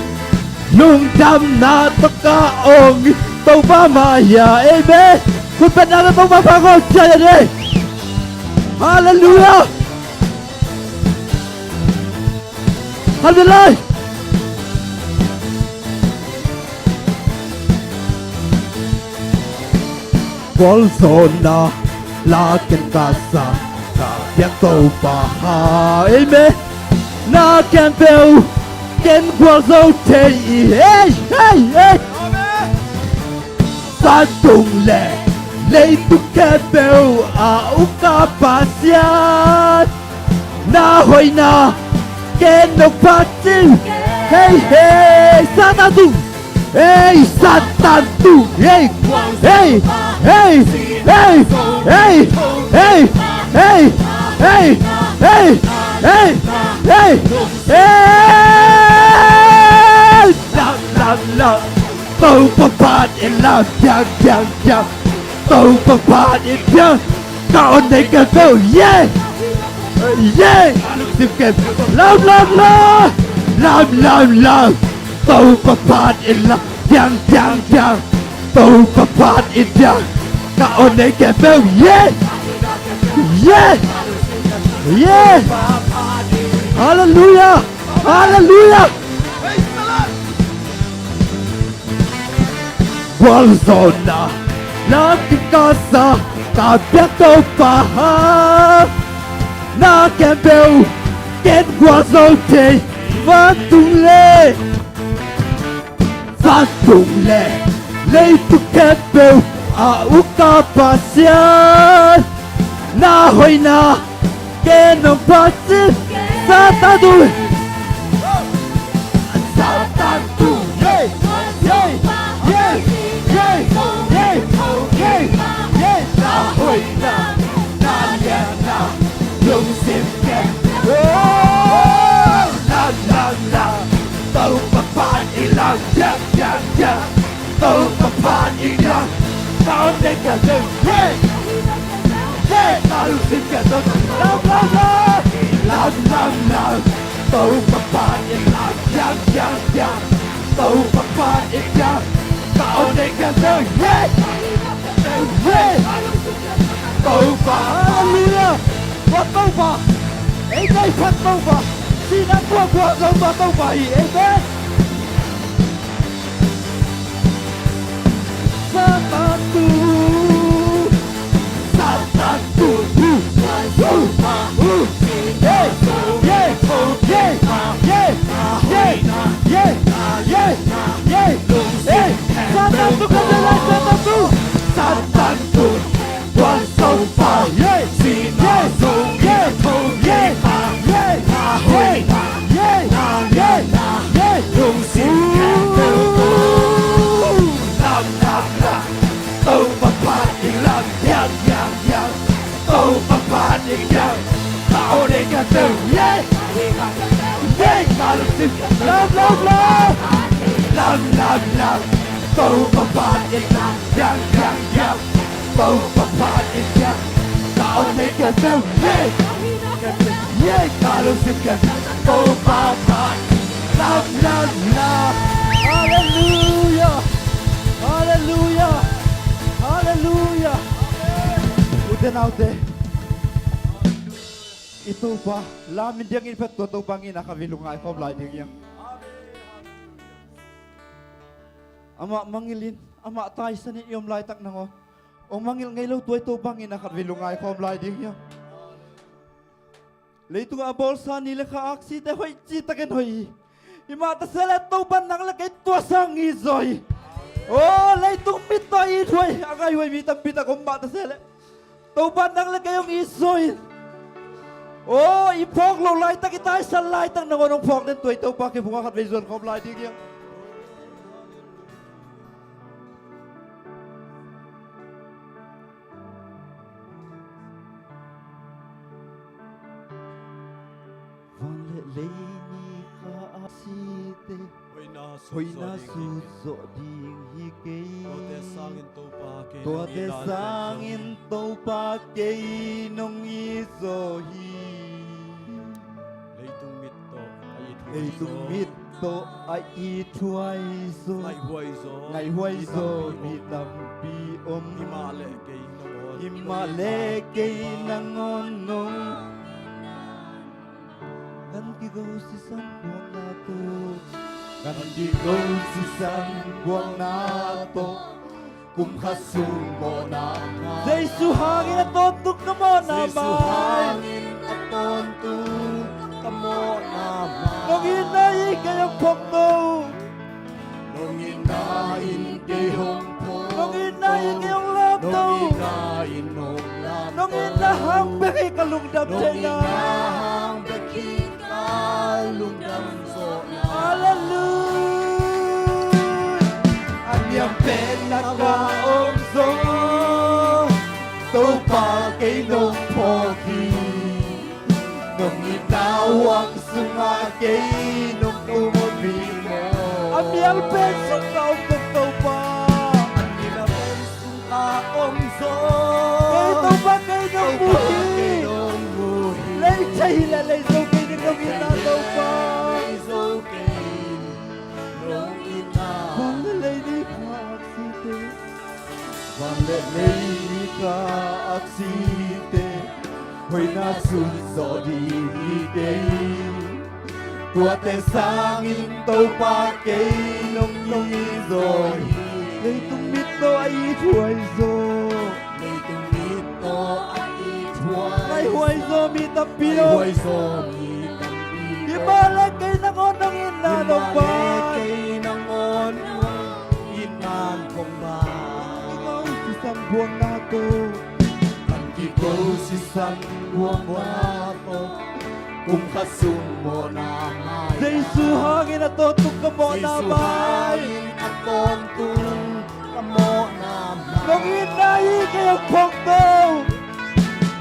Lungdamna tawh ka awng hi. Topa mai-ah, amen. Khut beng na tawh Topa phat khawm cia ni. Halleluiah! Halleluiah! Gualzawhna la ken ka sa, ka biak Topa. Amen. Na khempeuh ken gualzo thei hi. Hei, hei, hei. Vantung le leitung khempeuh a uk a Pasian, na hoihna ken nong phat cil. Hei, hei, Satan tung. Hei, Satan tung. Hei, hei, hei. Lam, lam, lam. Topa phat in lam, piang, piang, piang. Topa phat in piang. Ka aw nei khempeuh, yeah! Yeah! Sim kem. Lam, lam, lam. Lam, lam, lam. Topa phat in lam, piang, piang, piang. Topa phat in piang. Ka aw nei khempeuh, yeah! Yeah! Yeah! Halleluiah! Halleluiah! Gualzawhna la ken ka sa, ka biak Topa. Na khempeuh ken gualzo thei. Vantung le, vantung le leitung khempeuh a uk a Pasian, na hoihna ken nong phat cil. Satan tung. Satan tung. Yeah, yeah, yeah, yeah, yeah, yeah. Na hoihna, na lianna, lungsim kem. Oh, la, la, la. Topa phat in lam, yeah, yeah, yeah. Topa phat in lam. Ka aw nei khempeuh, yeah. Yeah, ka lungsim khempeuh. Lam, lam, lam. Lam, lam, lam. Topa phat in lam, piang, piang, piang. Topa phat in piang. Ka aw nei khempeuh, yeah. Yeah. Topa. Halleluiah. Phat Topa. Ei, ei, phat Topa. Sihna kuakua Topa, Topa hi. Amen. Satan tung. Satan tung. Hey, yeah, yeah, yeah, yeah, yeah, yeah, yeah. Hey, Satan tung, ka lai Satan tung. Satan tung. Gualzo pa, yeah, sihna, yeah, yeah, yeah, yeah, yeah, yeah, yeah, yeah. Lungsim khempeuh. Lam, lam, lam. Topa phat in lam, yang, yang, yang. Topa phat in yang. Ka aw nei khempeuh, yeah. Yeah, ka lungsim. Lam, lam, lam. Lam, lam, lam. Topa phat in lam, yang, yang, yang. Topa phat in piang. Ka aw nei khempeuh, yeah. Yeah, ka lungsim khempeuh. Topa phat. Lam, lam, lam. Halleluiah. Halleluiah. Halleluiah. Ute naute, i Topa lam in diang in phet tua Topa ngina khat vei lungngai khawm lai ding hiam? Amah mangngilh in, amah taisan in i om laitak nangawn, hong mangngilh ngei lo tua i Topa ngina khat vei lungngai khawm lai ding hiam? Leitung a bawlsa ni le kha aksite hoih citakin hoih hi. Himah ta se leh Topa nang le kei tua sang ngizo hi. Aw, leitung mit tawh i thuai a ngaihuai mi tampi tak om mah ta se leh Topa nang le kei hong it zaw in. Aw, i phawk loh laitak, i taisan laitak nangawn hong phawk den tua i Topa kiphunga khat vei zuan khawm lai ding hiam? Van le lei ni kha a site hoihna sut zawh ding hi kei. Tuate sangin Topa kei nong it zaw hi. Leitung mit tawh a i thuai zaw. Leitung mit tawh a i thuai zaw. Ngaihhuai zaw. Ngaihhuai zaw mi tampi om. Himah le kei nangawn. Himahleh kei nangawn nong, gan kiko sisan buakna tawh, gan kiko sisan buakna tawh, kum khat sung mawhna mai. Jesu hangin a tawntung ka mawhna mai. Jesu hangin a tawntung ka mawhna mai. Nong itna in kei hong phawk to. Nong itna in kei hong phawk to. Nong itna in kei hong lak to. Nong itna in hong lak to. Nong itna hang bek hi ka lungdam theihna. Nong itna hang bek hi ka lungdam zawhna. Halleluia. A niam pen na ka om zong, Topa kei nong phawk hi. Nong itna huang sungah kei nong tung om hi maw. A mial pen sung ka om zong Topa. A niam pen sung ka om zong, kei Topa kei nong mu hi. Kei nong mu hi. Lei thei hi leh lei zo kei ning nong itna Topa. Lei zo kei ning nong itna. Van le lei ni pha aksite, van le lei ni pha aksite, hoihna sunzawh ding hi kei. Tuate sangin Topa kei nong itzaw hi. Leitung mit tawh a ithuai zaw. Leitung mit tawh a ithuai zaw. Ngai huai zaw mi tampi lo. Ngai huai zaw mi tampi lo. Himahleh kei nangawn nong itna Topa. Himahleh kei nangawn nong itna Topa. Kiko sisan buakna tawh. Gan kiko sisan buakna tawh, kum khat sung mawhna mai. Jesu hangin a tawntung ka mawhna mai. Jesu hangin a tawntung ka mawhna mai. Nong itna in kei hong phawk to.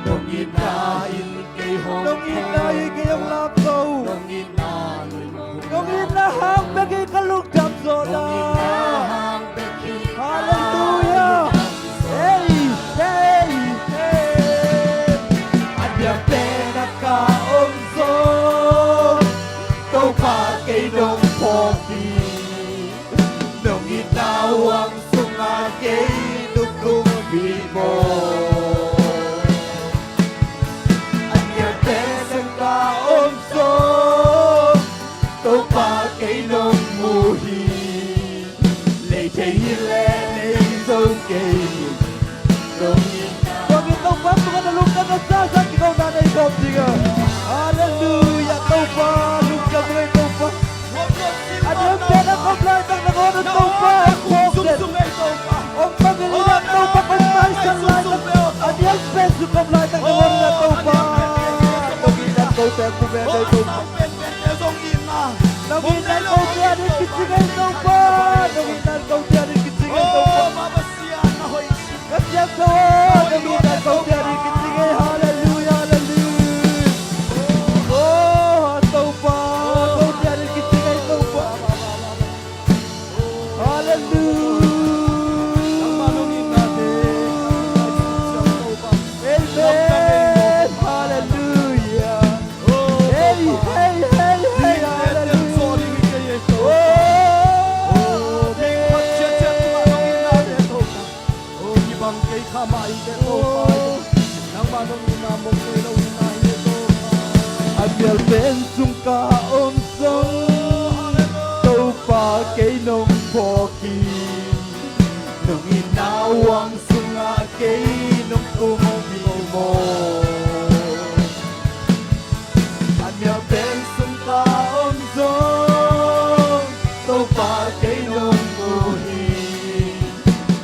Nong itna in kei hong phawk to. Nong itna in kei hong lak to. Nong itna in hong lak to. Nong itna hang bek hi ka lungdam zawhna. Nong itna hang bek hi ka lungdam zawhna. Halleluia. Hey, hey, hey. A niam pen na ka om zong, Topa kei nong phawk hi. Nong itna huang sungah kei nong tung hi maw. A niam pen sung ka om zong, Topa kei nong mu hi. Lei thei hi leh lei zo kei ning nong itna. Tua hi Topa tungah na lungdam na sa sa kiko na nei khawm ding a. Halleluia Topa, lungdam ngei Topa. A niam pen a kop laitak nangawn Topa hong phawk den. Hong pangilh in Topa hong maisan laitak. A niam pen sung kop laitak nangawn Topa. Nong itna kote a kum en ei Topa. Nong itna kote a ding kici ngei Topa. Nong itna kote a ding kici ngei Topa. Ka siangtho aw, nong itna kote a ding kici ngei. Halleluia, halleluia. Oh, Topa, kote a ding kici ngei Topa. Halleluia. Amen. Halleluia. Hey, hey, hey, hey, halleluia. Oh, amen. Oh, hih bang kei kha mah hi teh Topa. Nangmah nong itna mong nei lo itna hi Topa. A mial pen sung ka om zong, Topa kei nong phawk hi. Nong itna huang sungah kei nong tung hi maw. A mial pen sung ka om zong, Topa kei nong mu hi.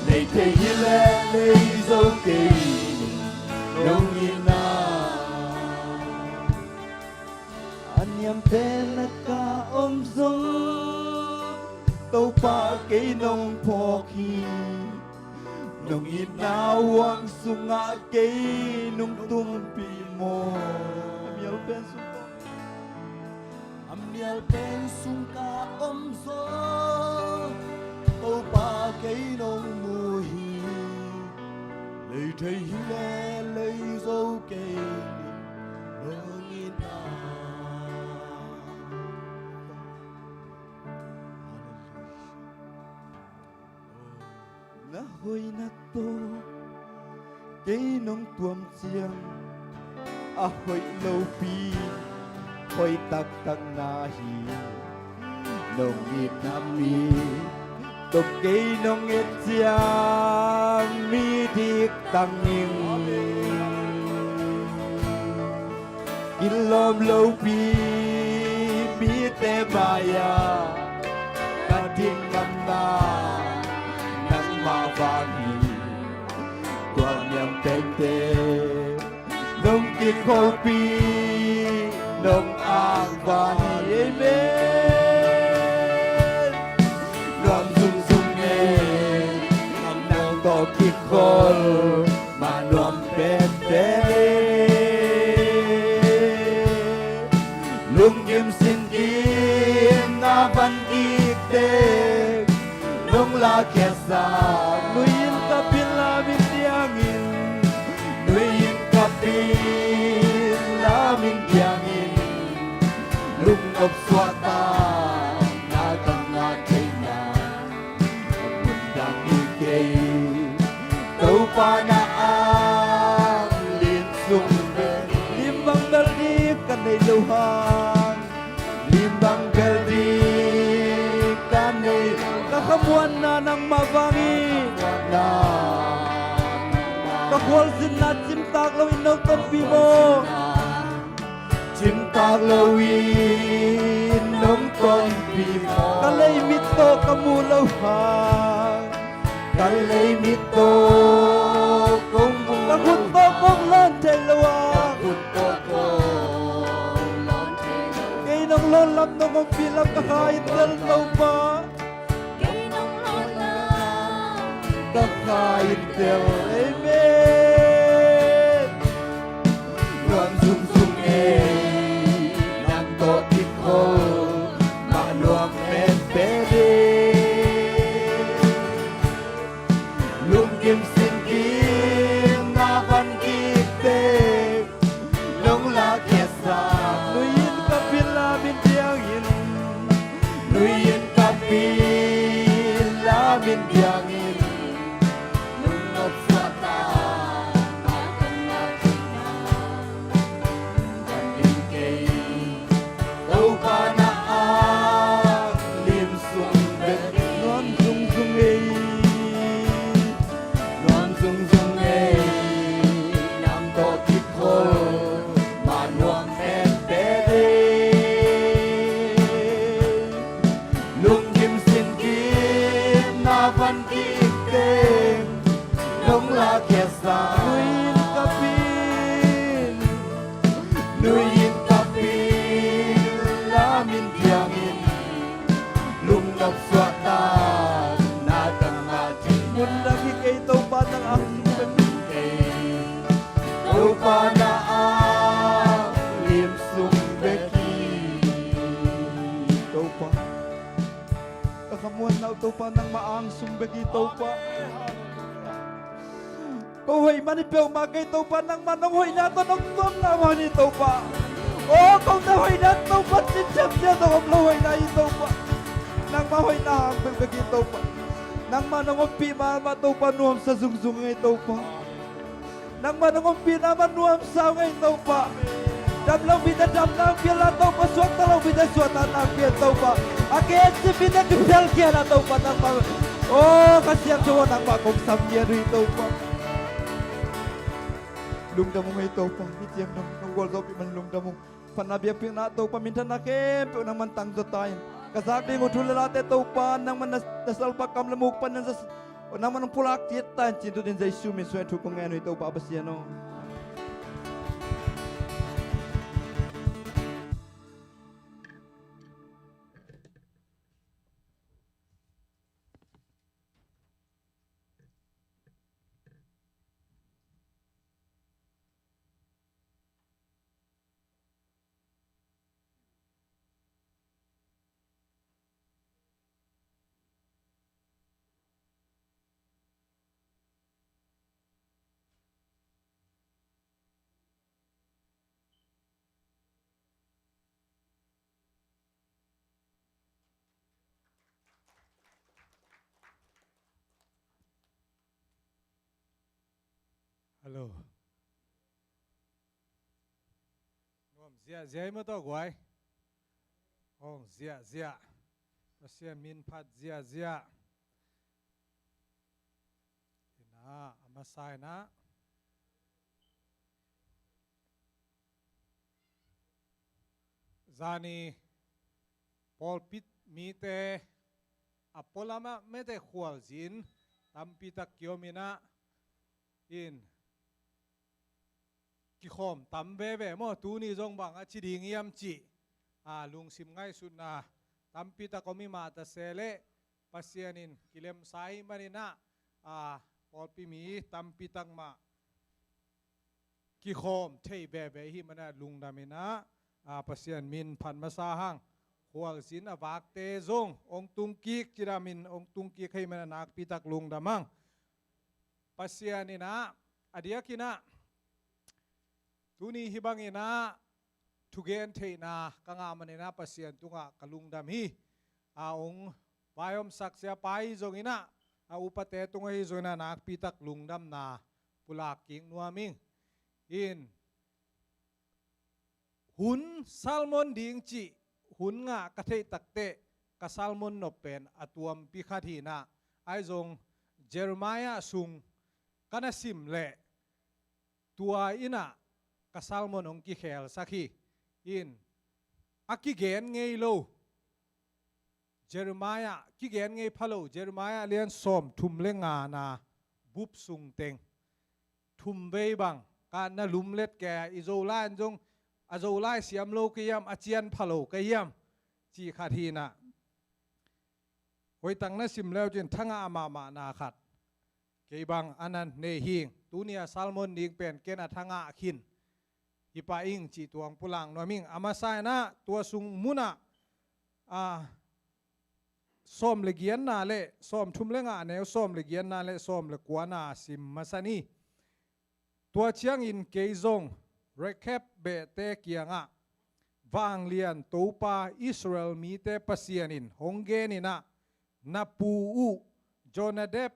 Lei thei hi leh lei zo kei ning nong itna. A niam pen na ka om zong, Topa kei nong phawk hi. Nong itna huang sungah kei nong tumpih maw. A mial pen sung ka om zong, a mial pen sung ka om zong, Topa kei nong mu hi. Lei thei hi leh lei zo kei ning nong itna. Na hoihna tawh Kei nong tuam ciang a hoih lopi, hoih taktak na hi. Nong itna mi tawh kei nong et ciang mi dik tang ning. Kilawm lopi mite mai-ah ka ding ngamna nangmah vang hi. Tua niam tengte nong kikholpi nong akvang hi. Amen. Nuam zungzung e, nang tawh kikhol mah nuam penpen e. Lunggim singkimna van kikte nong lakkhiatsak, nui-in ka pil, lamin diangin, nui-in ka pil, lamin diangin, lungnop suahtakna ka ngah theihna mun dang hi kei. Topa na ang lim sung bek, lim bang bel dik ka nei lo hang, lim bang bel dik ka nei lo, ka khamuanna nangmah vang hi. Ka khualzinna cimtak loin nong tonpih maw? Cimtak loin nong tonpih maw? Ka leimit tawh ka muh lo hang, ka leimit tawh kong muh lo hang, ka khut tawh kong lawn thei lo hang, ka khut tawh kong lawn thei lo hang. Kei nong lawnlam, nong ompih lam ka kha in tel, Topa. Kei nong lawnlam ka kha in tel. Amen. Nuam zungzung e, nang tawh kikhol mah nuam penpen e. Lunggim singkimna van kikte nong lakkhiatsak, nui-in ka pil, lamin diangin, nui-in ka pil, lamin diangin, lungnop suahtakna ka ngah theihna mun dang hi kei. Topa na ang lim sung bek, nuam zungzung e, nuam zungzung e, nang tawh kikhol mah nuam penpen e. Lunggim singkimna van kikte nong lakkhiatsak, nui-in ka pil, nui-in ka pil, lamin diangin, lungnop suahtakna ka ngah theihna mun dang hi kei. Topa nang ang lim sung bek hi. Topa na ang lim sung bek hi. Topa, ka khamuanna uh Topa nangmah ang sung bek hi Topa. Ko hoih man hi peuhmah kei Topa, nangmah nong hoihna tawh nong tuamna man hi Topa. Aw, ko na hoihna Topa, cinciamcia tawh om lo hoihna hi Topa. Nangmah hoihna hang bekbek hi Topa. Nangmah nong ompih mahmah Topa, nuamsa zungzung ngei Topa. Nangmah nong ompihna mah nuamsa ngei Topa. Dam lo mite damna hong pia in la Topa, suakta lo mite suahtakna hong pia in Topa. A kiensit mite kiphialkhia in la Topa, nangmah, aw, Kha Siangtho aw, nangmah kong sam ngiat uh hi Topa. Lungdam ung ei Topa, hih ciang nong, nong gualzawhpih man lungdam ung. Phatna biakpiakna Topa, minthanna khempeuh nangman tangzaw ta in. Ka zak ding uh thu le late Topa, nangman na, na salpa kam le muk panin za, nangman hong pulak ciat ta in, cih tut in Jesu min suang in thu kong ngen uh hi Topa Pasian aw. Hello. Nuam ziahziah i maw tawh guai? Hong ziahziah. Pasian min phat ziahziah. Ina, a masa ina. Zani pawlpi mite a pualamah mete khualzin tampi tak kiom ina in kikhawm tam veve maw, tuni zong bang a ci ding hiam cih a lungsim ngaihsutna tampi tak om i mah ta se leh Pasian in kilemsa i hih manin ah a pawlpi mi tampi tak mah kikhawm thei veve i hih manin ah lungdam ina a Pasian min phat masa hang. Khualzin a vakte zong hong tung kik, cidam in hong tung kik i hih manin ah nakpi tak lungdam hang. Pasian ina a diak ina tuni hih bang ina thugen theihna ka ngah manin ah Pasian tungah ka lungdam hi. A hong vaihawmsak siapa hi zong ina a upate tungah hi zong ina nakpi tak lungdamna pulak kik nuam ing. In hun sermon ding cih hun ngah ka theih takteh ka sermon nop pen a tuampi khat hi ina, ahi zong Jeremiah sung ka na sim leh tua ina ka sermon hong kikhelsak hi. In a kigen ngei lo Jeremiah, kigen ngei pha lo Jeremiah lian sawm thum le nga na bup sung teng thum vei bang ka na lumlet kei a, i Zolai in zong a Zolai siam lo ka hiam, a cian pha lo ka hiam cih khat hi ina. Hoih tak na sim leu cin thangah a mahmahna khat kei bang a na nei hing. Tuni a sermon ding pen ken a thangah khin hi pah ing cih tuang pulak nuam ing. A masa ina tua sung munah a sawm le giatna le sawm thum le nga neu sawm le giatna le sawm le kuana sim masa ni. Tua ciangin kei zong Rekab behte kiangah vanglian Topa Israel mite Pasian in hong gen ina, na pu uh Jonadab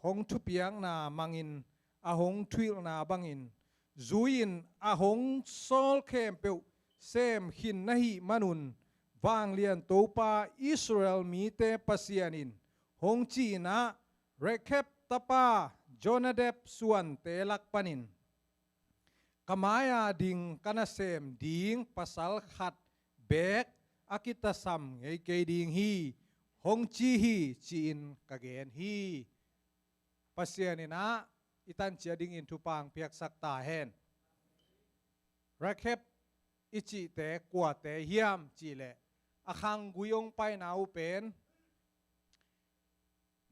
hong thupiakna mangin a hong thuhilhna bangin zui-in a hong sawl khempeuh sem khin na hih manun vanglian Topa Israel mite Pasian in hong ci ina, Rekab tapa Jonadab suante lak panin ka mai-a ding ka nasem ding pasal khat beek a kitasam ngei kei ding hi, hong ci hi, ci-in ka gen hi. Pasian ina i tancia dingin thupha piaksak ta hen. Rekab i cihte kuate hiam cih leh a khanggui hong paina uh pen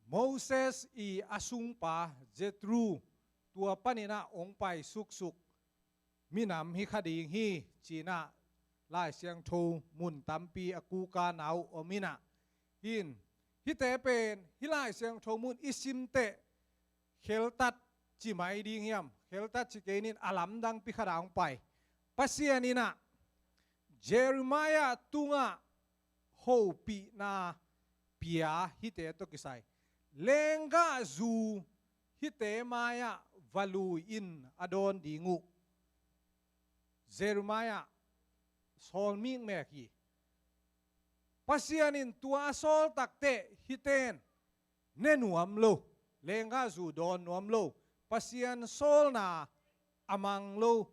Moses i a sungpa Jethro tua panin ah hong pai suksuk minam hi kha ding hi, ci-in ah Lai Siangtho mun tampi a kukana uh om in ah. Hih in, hihte pen hih Lai Siangtho mun i simteh kheltat ci mai ding hiam, kheltat ci kei ning, a lamdang pi khat ah hong pai. Pasian in ah Jeremiah tungah hopihna pia hihte tawh kisai lenggahzu hihte mai-ah va lui in a dawn ding uh Jeremiah sawl mikmek hi. Pasian in tua a sawl takteh hihte in ne nuam lo, lenggahzu dawn nuam lo, Pasian sawlna a mang lo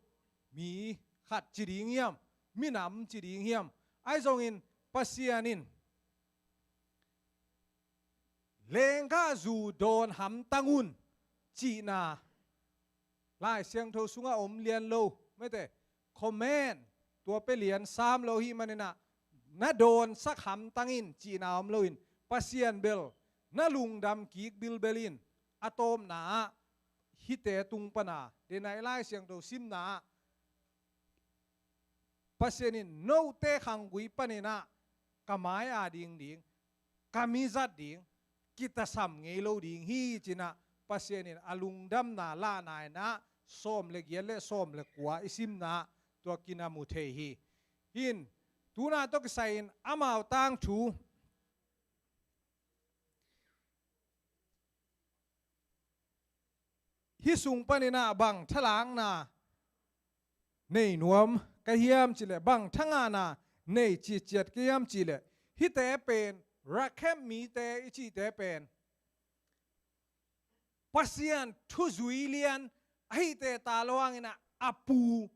mi khat ci ding hiam, minam ci ding hiam. Ahi zongin Pasian in lenggahzu dawn hamtang un cihna Lai Siangtho sungah om lian lo, mete, command, tua pia lian sam lo ahih manin ah na dawnsak hamtang in cihna om loin, Pasian bel na lungdam kik bilbel in, a tawpna ah hihte tung pana, denai Lai Siangtho simna ah Pasian in note khanggui panin ah ka mai-a ding ding, ka mi zat ding, kitasam ngei lo ding hi, ci-in ah Pasian in a lungdamna lahna in ah sawm le giat le sawm le kua i simna ah tua kina mu thei hi. Hih in, tuna tawh kisai in amau tangthu, hih sung panin ah bang thalakna nei nuam ka hiam cih leh, bang thangahna nei citciat ka hiam cih leh, hihte pen, Rakhem mite i cihte pen Pasian thuzui lian ahihte ta lo hangin ah, a pu,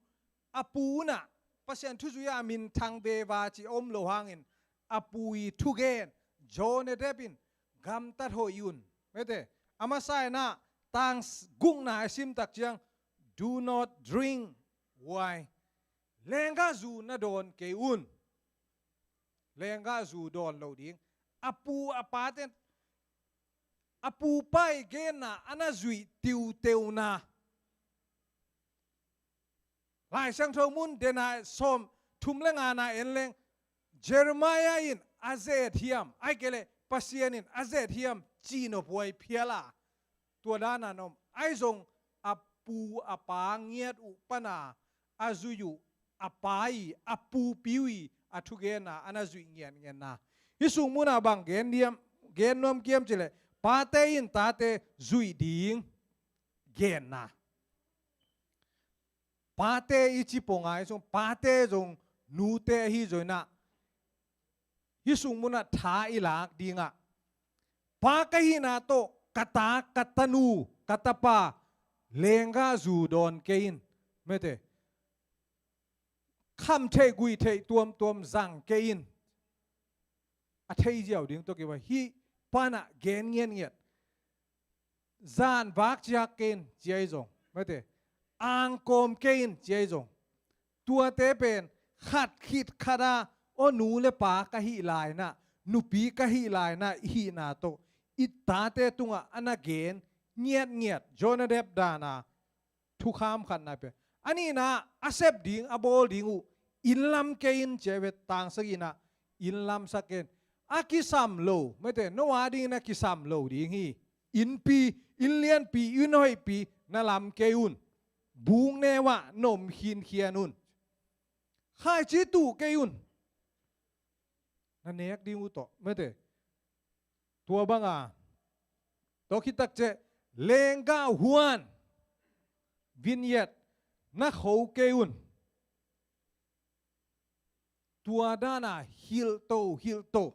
a pu un ah, Pasian thuzui a minthang veva cih om lo hangin, a pu i thugen, Jonadab in gamtat hoih un. Mete, a masa in ah, tang s-, gukna i sim tak ciang, "Do not drink wine." Lenggahzu na dawn kei un. Lenggahzu dawn lo ding. A pu a pate, a pu pa i genna a na zuih tiuteuna. Lai Siangtho mun dena sawm thum le ngana en leng, Jeremiah in a zet hiam, ahih kei leh Pasian in a zet hiam, cihnophuai phial a, tua dana na om. Ahi zong a pu a pa ngiat uh pana a zuih uh, a pa i, a pupi uh i a thugenna a na zuih ngiatngiatna. Hih sung muna bang gen diam, gen nuam kiam cih leh, pate in tate zuih ding genna. Pate i ci pong a, i sung pate zong nute ahi zongin ah, hih sung munah tha i lak dingah, pa ka hihna tawh ka ta, ka tanu, ka tapa lenggahzu dawn kei in. Mete, kham theih gui theih tuamtuam zang kei in. A thei ziau ding tawh kiva hih panah gen ngiatngiat. Zan vak ciak kei in ci ahi zong, mete, angkawm kei in ci ahi zong, tuate pen khat khit khat a, aw nu le pa ka hih lai-in ah, nupi ka hih lai-in ah i hihna tawh i tate tungah a na gen ngiatngiat, Jonadab dana thukham khatna pia. A nihna, a sep ding, a bawl ding uh, inn lam kei in ci a ve, tang sagihna, inn lamsak kei in. A kisam lo, mete, no a dingin a kisam lo ding hi. Innpi, inn lianpi, inn hoihpi na lam kei un. Buk neu ah na om khinkhian un. Khaici tuh kei un. Na nek ding uh tawh, mete. Tua banga, tua khit tak ciang lenggah huan, vineyard na kho kei un. Tua dana hilhto, hilhto.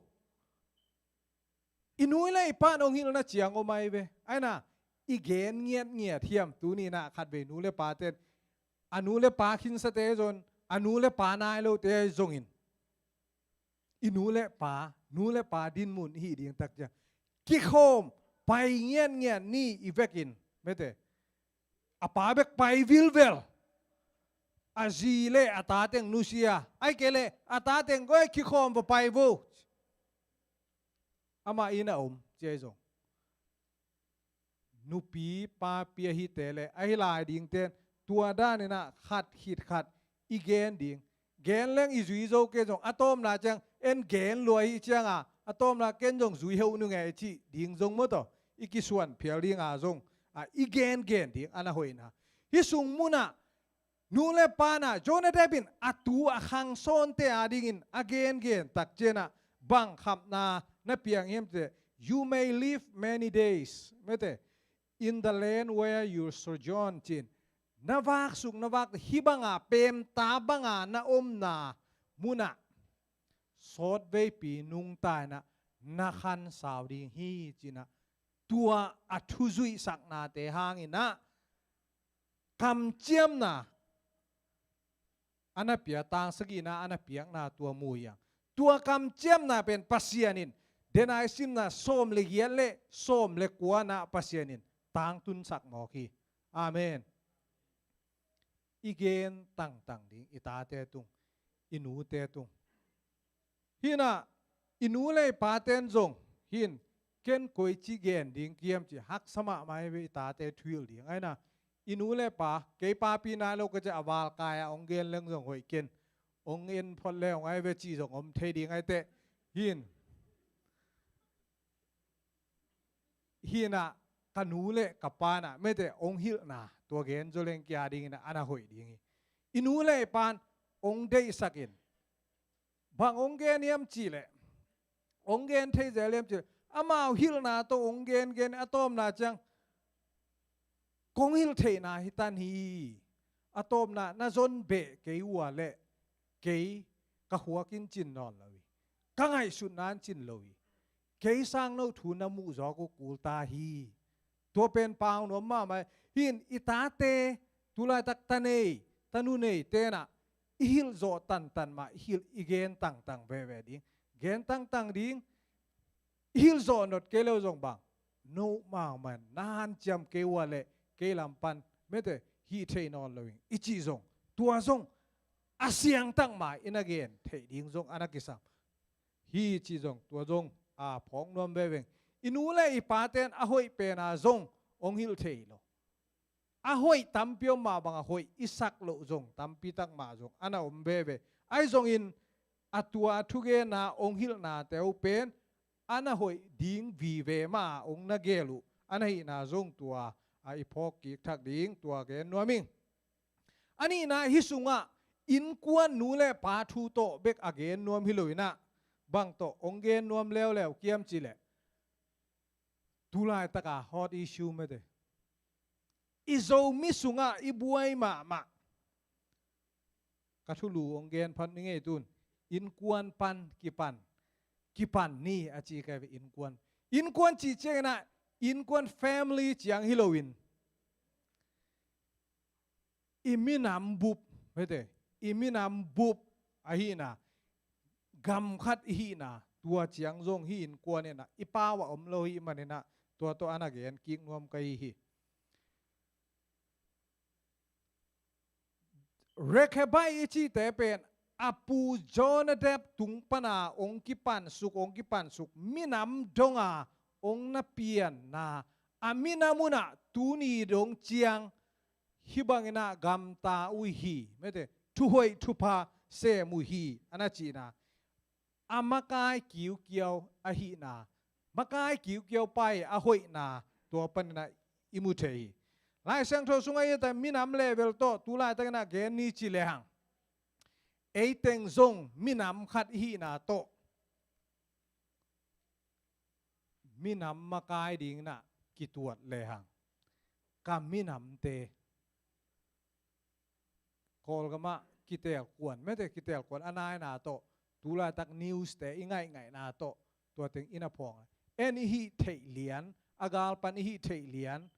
I nu le i pa in hong hilhna ciang om ahi ve. Ahi na, i gen ngiatngiat hiam, tuni-in ah khatvei nu le pate'n, a nu le pa khinsate zong, a nu le pa nai lote zongin, i nu le pa, nu le pa dinmun i hih ding tak ciang kikhawm pai ngiatngiat ni i vekin, mete. A pa bek pai vilvel. A zi le a ta teng nusia, ahih kei leh a ta teng, "Oi, kikhawm va pai vo." Amah inn a om ci ahi zong, nupi papi ahite le ahi lai dingte'n tua danin ah khat khit khat i gen ding. Gen leng i zui zo kei zong, a tawpna ciang, "En gen lua hi," cianga, a tawpna, "Ken zong zui heuh nung e," i cih ding zong maw, tawh i kisuan phial dinga zong, a, i gengen ding a na hoihna. Hih sung munah nu le pa'n ah, Jonadab in a tu a khang sawnte a dingin a gengen tak ciangin ah bang khapna na piang hiam cih leh, "You may live many days," mete, "in the land where you sojourn," ci-in, na vaksuk, na vak, hih banga, peemta banga na omna munah sawtveipi nungta-in ah na khansau ding hi, ci-in ah, tua a thuzuihsaknate hangin ah kamciamna a na pia, tang sagihna a na piakna tua mu hi hang. Tua kamciamna pen Pasian in, dena i simna sawm le giat le sawm le kuana Pasian in tangtunsak mawk hi. Amen. I gen tangtang ding i tate tung, i nute tung. Hi-in ah, i nu le i pate'n zong, hi-in, ken koici gen ding hiam cih haksa mahmah hi ve, i tate thuhilh ding. Ahi na, i nu le pa, "Kei papi nai lo ka ci a, a valkai-ah hong gen leng zong hoih ken. Hong en phot le hong ahi ve," cih zong om thei ding ahi teh. Hi-in, hi-in ah, ka nu le ka pa'n ah, mete, hong hilhna tua gen zaw leng kia dingin ah a na hoih ding hi. I nu le i pa'n hong deihsak in, bang hong gen hiam cih leh, hong gen thei zel hiam cih leh, amau hilhna tawh hong gengen, a tawpna ciang, kong hilh theihna hi tan hi. A tawpna na zon beh kei uh a leh kei ka khuak in cin nawn lo hi. Ka ngaihsutna in cin lo hi. Kei sang no thu na muh zawk uh kul ta hi. Tua pen pau nuam mahmah hi. Hin i tate, tulaitak ta nei, tanu nei tenah i hilh zawh tantan mah, i hilh, i gen tangtang veve ding. Gen tangtang ding, i hilh zawh not kei lo zong bang, no mahmah in na hanciam kei uh a leh kei lam pan mete hih theih nawn lo ing i cih zong, tua zong a siangtak mah i na gen theih ding zong a na kisam hi cih zong, tua zong a phawk nuam veve ing. I nu le i paten a hoih pena zong hong hilh thei lo. A hoih tampi om mah bang, a hoih i sak loh zong tampi tak mah zong a na om veve. Ahi zongin a tua thugenna hong hilhnate uh pen a na hoih ding vive mah hong na gel uh a na hihna zong tua a i phawk kik thak ding tua gen nuam ing. A nihna, hih sungah innkuan nu le pa thu tawh bek a gen nuam hi lo inah, bang tawh hong gen nuam leuleu kiam cih leh, tulaitaka hot issue mete, i Zomi sungah i buai mahmah, ka thulu hong gen phat ni ngei tun, innkuan pan kipan, kipan ni a ci ka ve. Innkuan, innkuan cih cianginah, innkuan family ciang hi loin, i minam bup, mete, i minam bup ahihna, gam khat i hihna, tua ciang zong hih innkuan inah i pau a om lo hi maninah, tua tawh a na gen kik nuam ka hi hi. Rekhabai i cihte pen a pu Jonadab tung pana hong kipansuk, hong kipansuk, minam donga hong na pianna, a minam unah tuni dong ciang hih banginah gamta uh hi, mete, thuhoih thupha sem uh hi a na cihna. A makai kiukiau ahihna, makai kiukiau pai a hoihna, tua paninah i mu thei hi. Lai Siangtho sungah i et a, minam level tawh tulaitakinah gen ni ci lehang, ei teng zong minam khat i hihna tawh minam makai dinginah kituat lehang, ka minamte, Kawlgamah kitelkuan, mete, kitelkuan a naina tawh, tulaitak newste i ngaihngaihna tawh, tua teng i na phawng. En i hih theih lian, a gal pan i hih theih lian,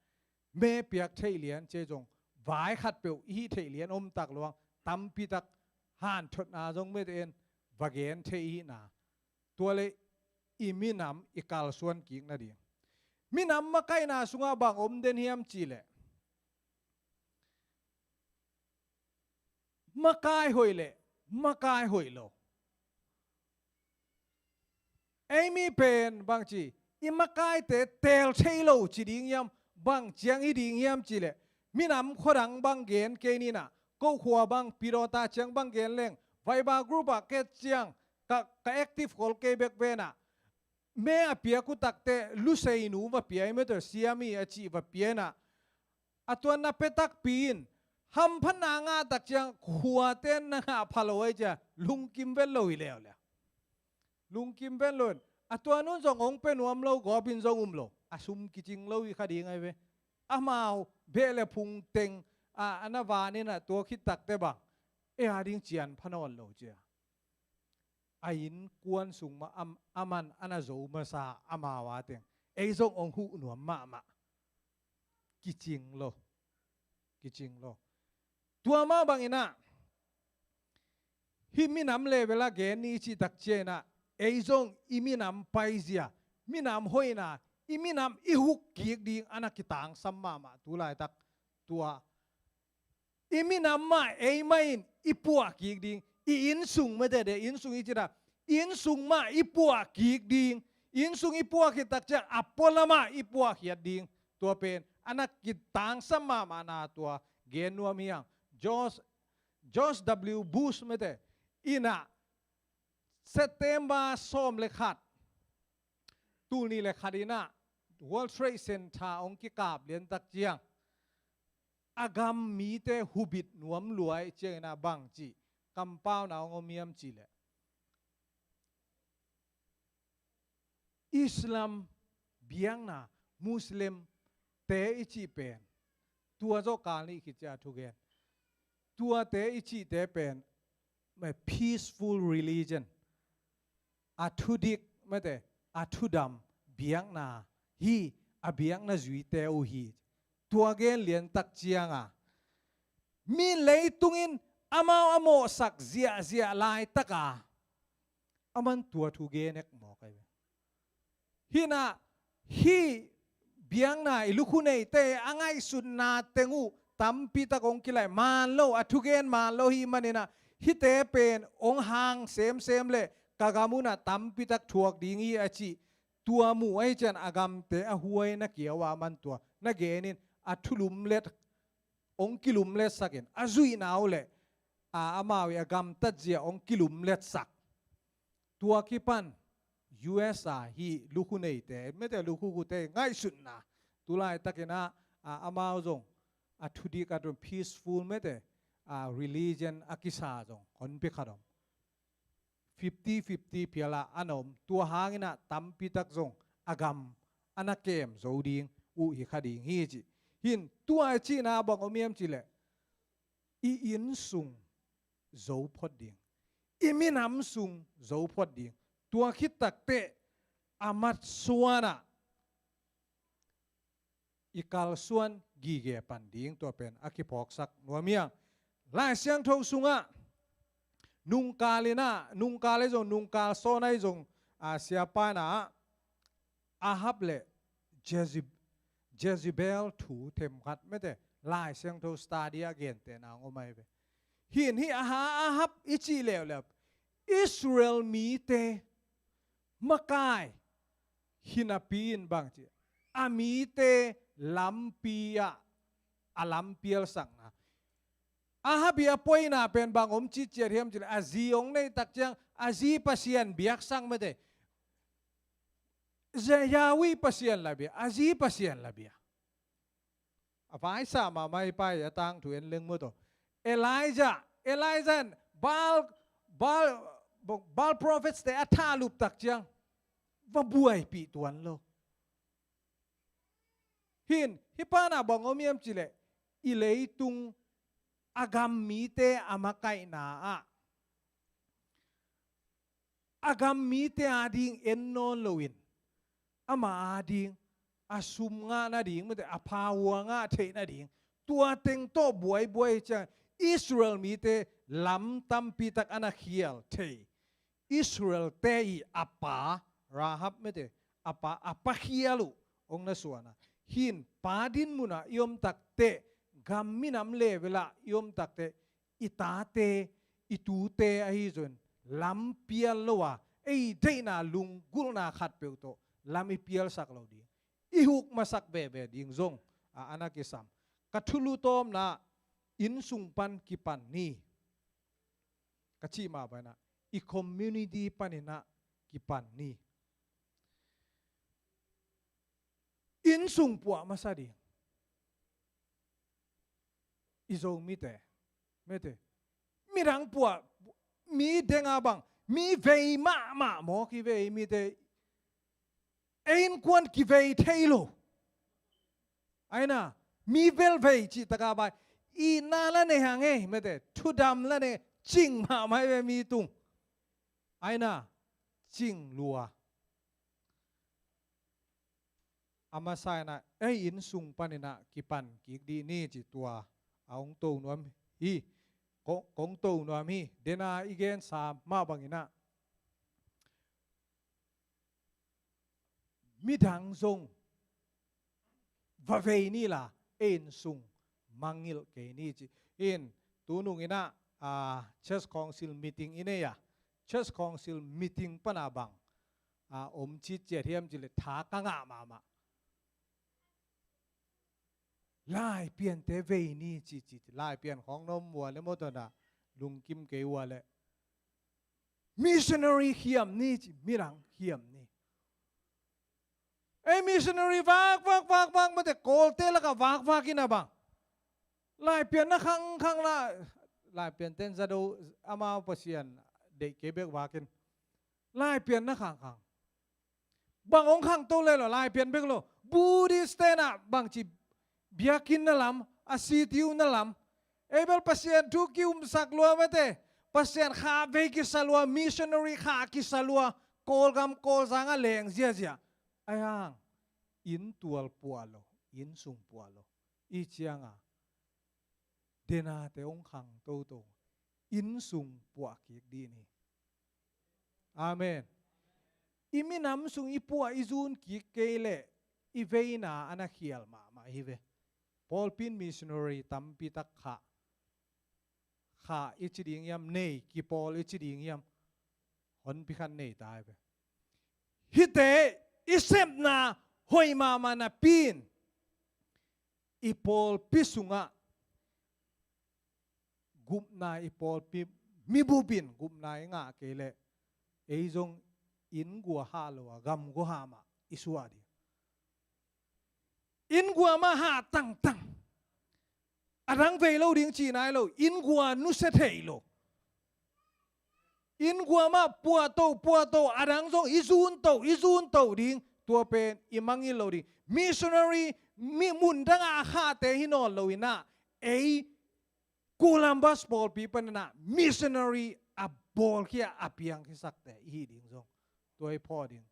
me piak theih lian, cia zong vai khatpeuh i hih theih lian om tak luang, tampitak hanthotna zong mete en va gen thei i hihna. Tua le i minam i kalsuan kik nading. Minam makaihna sungah bang om den hiam cih leh, makai hoih le makai hoih lo. Ei mi pen bangci, i makaite teel thei lo ci ding hiam, bang ciang hi ding hiam cih leh, minam khuadang bang gen kei ninah, ko khua bang, Pidawta ciang bang gen leng, Viber group ah ket ciang, ka, ka active khol kei bek venah, me a piak uh takte, luseinu va pia, i mete, siami a cih va pia inah, a tua na pia takpi in, hamphatna ngah tak ciang, khuate na ngah pha lo ai cia, lungkim vet lo hi leuleu. Lungkim vet lo in, a tua nun zong hong pia nuam lo, gawp in zong um lo, a sum kicing lo hi kha ding ai ve. Amau beh le phung teng a, a na van inah tua khit takte bang, ei a ding cian pha nawn lo cia. A innkuan sung mah, am, aman a na zo masa amau a teng, ei zong hong huh nuam mahmah. Kicing lo. Kicing lo. Tua mah banginah, hih minam level a gen ni cih tak cianginah, ei zong i minam paizia, minam hoihna, i minam i huk kik ding a na kitangsam mahmah tulaitak. Tua i minam mah ei mah in i puah kik ding, i innsung mete de, innsung i cita, innsung mah i puah kik ding, innsung i puah khit tak ciang a pualamah i puah khiat ding. Tua pen a na kitangsam mahmahna tua gen nuam hiang. George, George W Bush mete inah September sawm le khat, tul nih le khat inah World Trade Center hong kikap lian tak ciang, a gam mite hubit nuam luai cianginah bangci kampauna hong om hiam cih leh, Islam biakna, Muslim te i cih pen, Tua zawh kal nih khit ciang a thugen. Tuate i cihte pen, mate, peaceful religion. A thudik, mate, a thudam biakna hi, a biakna zuite uh hi. Tua gen liantak cianga, mi leitungin amau a mawhsak ziahziah laitaka, aman tua thu gen ek mawk ahi ve. Hinah, hih biakna i lukhu neite a ngaihsutna teng uh tampitak hong kilaih, man lo, a thugen man lo hih maninah, hihte pen hong hang semsem leh ka gam unah tampitak thuak ding hi a cih, tua muh ahi cian a gamte a huai na kia uh a, aman tua na genin a thulumlet, hong kilumletsakin a zuihna uh leh a, amau i a gamtat zia hong kilumletsak. Tua kipan U S a hih lukhu neite, mate, lukhu khute ngaihsutna, tulaitakinah, a, amau zong a thudik a thudam, peaceful, mate, a, religion a kisa zong honpi khat om. Fifty fifty phialah a na om. Tua hanginah tampitak zong a gam a na kem zo ding uh hi kha ding hi ci. Hin tua i cihna bang om hiam cihleh, i innsung zo phot ding, i minam sung zo phot ding. Tua khit takteh a matsuanah i kalsuan gige pan ding, tua pen a kiphawksak nuam hi hang. Lai Siangtho sungah nungkal inah, nungkal ahi zong, nungkal sawn ahi zong, a, siapa inah Ahab le Jezeb-, Jezebel thu themkhat, mate, Lai Siangtho study a gentehna hong om ahi ve. Hin hih aha Ahab i cih leuleu, Israel mite makai hi napi-in bangci, a mite lampi ah a lampialsakna. Ahab i a poina pen bang om citciat hiam cihleh, a zi hong neihtak ciang a zi pasian biaksak, mate. Yahweh pasian la bia, a zi pasian la bia. A vaisa mahmah hi pai, a tangthu en leng maw taw. Elijah, Elijah in Baal, Baal, Baal prophets te a thahlup tak ciang va buaipih tuan lo. Hin, hih pana bang om hiam cihleh, i leitung a gam mite a makaihna ah, a gam mite ading en nawn loin, ama ading a sum ngah nading, mate, a pha hua ngah theih nading, tua teng tawh buaibuai ciang Israel mite lam tampitak a na khial thei. Israel-te i a pa, Rahab, mate, a pa, a pa khial uh hong na suana. Hin pa din munah i om takteh, gam minam level ah i om takteh, i tate, i tute ahi zongin lampial lo a, ei deihna lunggulhna khatpeuh tawh lam i pialsak lo ding, i huk masak veve ding zong a, a na kisam. Ka thulu tawmna, innsung pan kipan ni. Ka cih mah banah, i community paninah kipan ni. Innsung puah masa ding. I Zomite, mate, midang puah, mi denga bang, mi vei mahmah mawk hi ve, mite. Ei innkuan kivei thei lo. Aina, mi velvei cih taka bai, itna la nei hang ei, mate, thudam la nei, cing mahmah hi ve mi tung. Aina, cing lua. A masa inah, ei innsung paninah kipan kik dih ni ci tua a hong to nuam hi, kong, kong to nuam hi, dena i gensa mah banginah. Midang zong va vei ni la, ei innsung mangngilh kei ni ci. In, tunung inah, a, church council meeting i nei a, church council meeting pana bang a om citciat hiam cihleh tha ka ngah mahmah. Laipiante vei ni ci, ci, ci. Laipian khawng na om ua le maw tawna lungkim kei ua le. Missionary khiam ni ci, midang khiam ni. Ei missionary vak, vak, vak, vak, mate, Kawlte lakah vak, vak ina bang. Laipian na khang, khang la, Laipianten Zado amau Pasian deih kei bek vakin. Laipian na khang, khang. Bang hong khangto le lo, Laipian bek lo. Buddhist tenah bangci biakinn na lam, a si ti uh na lam. Ei bel Pasian thu kiumsak lua mate. Pasian kha vei kisa lua, missionary kha kisa lua, Kawlgam Kawlzang a leng ziazia. Ahi hang, inn tual puah lo, inn sung puah lo. I cianga, denate hong khang toto, inn sung puah kik dih ni. Amen. I minam sung i puah i zun kik kei leh i veina a na khial mahmah hi ve. Pawlpi in missionary tampi tak khah, khah i ci ding hiam, nei, kipawl i ci ding hiam, honpi khat nei ta hi ve. Hihte i sepna hoih mahmah napi in i pawlpi sungah gupna, i pawlpi mibup in gupna i ngah kei leh ei zong inn gua hah lo a, gam gua hah mah i suah ding. Inn gua mah hah tangtang. A dang vei lo ding cih nai lo, inn gua nusia thei lo. Inn gua mah puahto, puahto, a dang zong i zunto, i zunto ding. Tua pen i mangngilh loh ding. Missionary, mi, mun dangah a khahte hi nawn lo in ah, ei Columbus pawlpi panin ah missionary a bawlkhia, a piangkhiasakte i hih ding zong tua i phawk ding.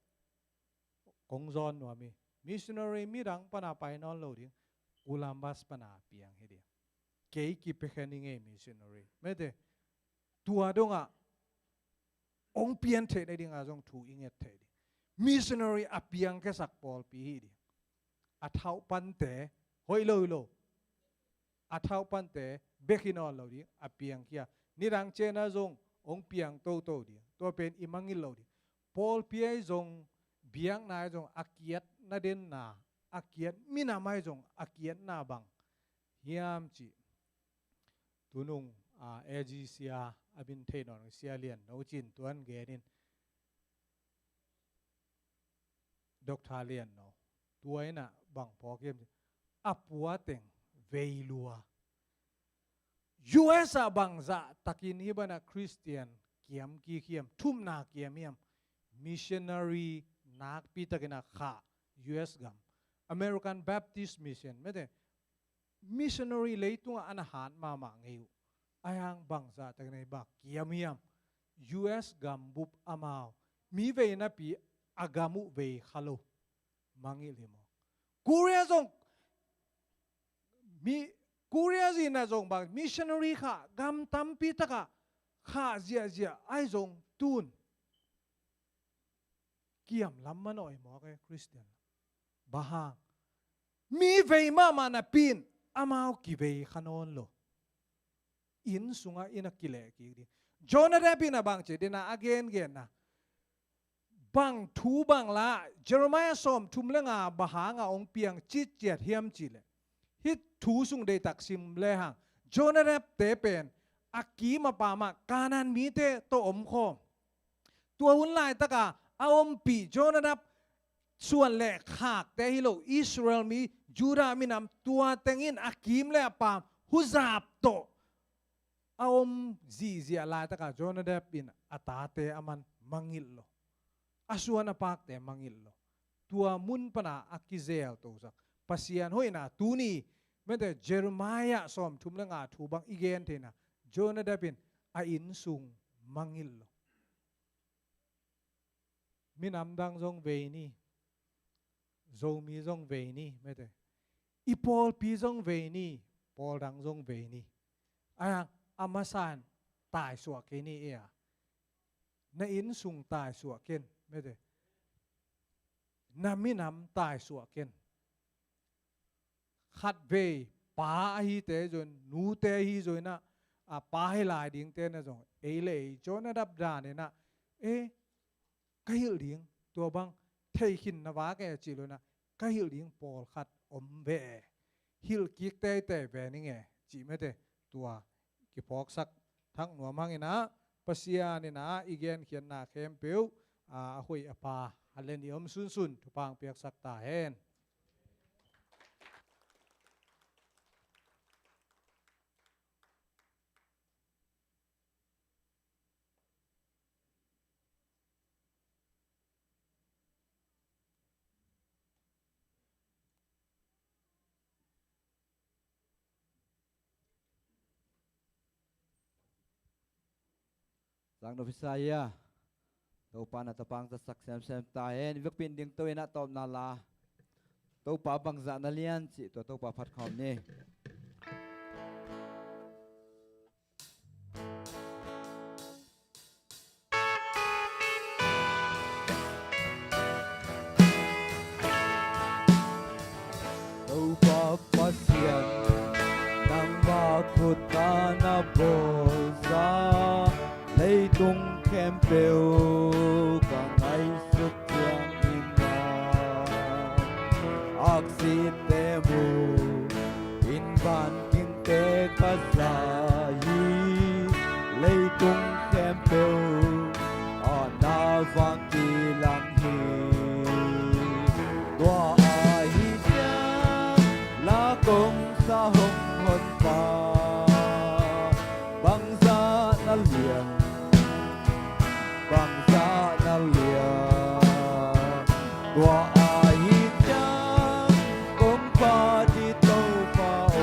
Kong zawn nuam hi. Missionary midang pana pai nawn lo ding. Columbus pana piang hi ding. Kei kipiakhiat ning ei missionary. Mate, tua dongah hong pian theih nadingah zong thu i nget theih ding. Missionary a piangkhiasak pawlpi hi ding. A thauh pante, hoih lo hi lo. A thauh pante bek hi nawn lo ding, a piangkhia. Nidang ciangin ah zong hong piang toto ding. Tua pen i mangngilh loh ding. Pawlpi ahi zong, biakna ahi zong, a kiatna denna, a kiat minam ahi zong, a kiatna bang hiam cih. Tunung, a, A G C a, a min thei nawn Sia Lian No cin tuan gen in. Doctor Lian No. Tua in ah bang phawk hiam cih. A pua teng vei lua. U S ah bangzah takin hih banah Christian kiam kik hiam, thumna kiam hiam. Missionary nakpi takin ah khah U S gam. American Baptist Mission, mate. Missionary leitungah a na hat mahmah ngei uh. Ahi hang bangzah takin ah hih bang kiam hiam. U S gambup amau. Mi vei napi a gam uh vei kha lo. Mangngilh hi maw. Korea zong, mi, Korea zi in ah zong bang missionary khah, gam tampi takah khah ziahziah ahi zong tun kiam lam manawh hi mawk e, Christian. Bang hang? Mi vei mahmah napi in amau kivei kha nawn lo. Inn sungah in a kileh kik ding. Jonadab in ah bang ci ding a, a gengenna. Bang thu bang la, Jeremiah sawmthum le nga bang hangah hong piang citciat hiam cih leh, hih thu sung deihtak sim lehang, Jonadab-te pen a kim a pam ah Kanaan mite tawh omkhawm. Tua hun laitaka a ompih Jonadab suan le khakte hi lo, Israel mi, Judah minam, tua teng in a kim le a pam huzap tawh a om zihziah laitaka Jonadab in a tate a man mangngilh lo. A suan a pakte mangngilh lo. Tua mun pana a kizeltosak Pasian hoihna tuni, mate, Jeremiah sawmthum le nga thu bang i gen theihna, Jonadab in a inn sung mangngilh lo. Minam dang zong vei ni. Zomi zong vei ni, mate. I pawlpi zong vei ni, pawl dang zong vei ni. A, a masa in taisuah kei ni e a. Na inn sung taisuah ken, mate. Na minam taisuah ken. Khatvei pa ahite zong, nute ahi zong in ah, a pa hi lai dingte na zong, ei le ei, Jonadab dan in ah, e, ka hilh ding, tua bang, thei khin na vak e cih lo in ah, ka hilh ding pawlkhat om ve e. Hilh kik teitei ve ning e, cih mate, tua kiphawksak thak nuam hang in ah, Pasian in ah i genkhiatna khempeuh a, a hoih a pha a len i om sunsun thupha hong piaksak ta hen. Sang nopisa ia. Topa na tapan zatsak semsem ta hen. Vekpin ding to in a tawpna la. Topa bangzah na lian cih tua Topa phat khawm ni. Topa Pasian, nangmah khut a na bawlsa leitung khempeuh ka ngaihsut ciangin a, aksite mu in van kingte ka za hi. Leitung khempeuh a na vang kilang hi. Tua ahi ciang la kong sa hong honpa, bangzah na lian, bangzah na lian. Tua ahi ciang kong phat hi Topa aw,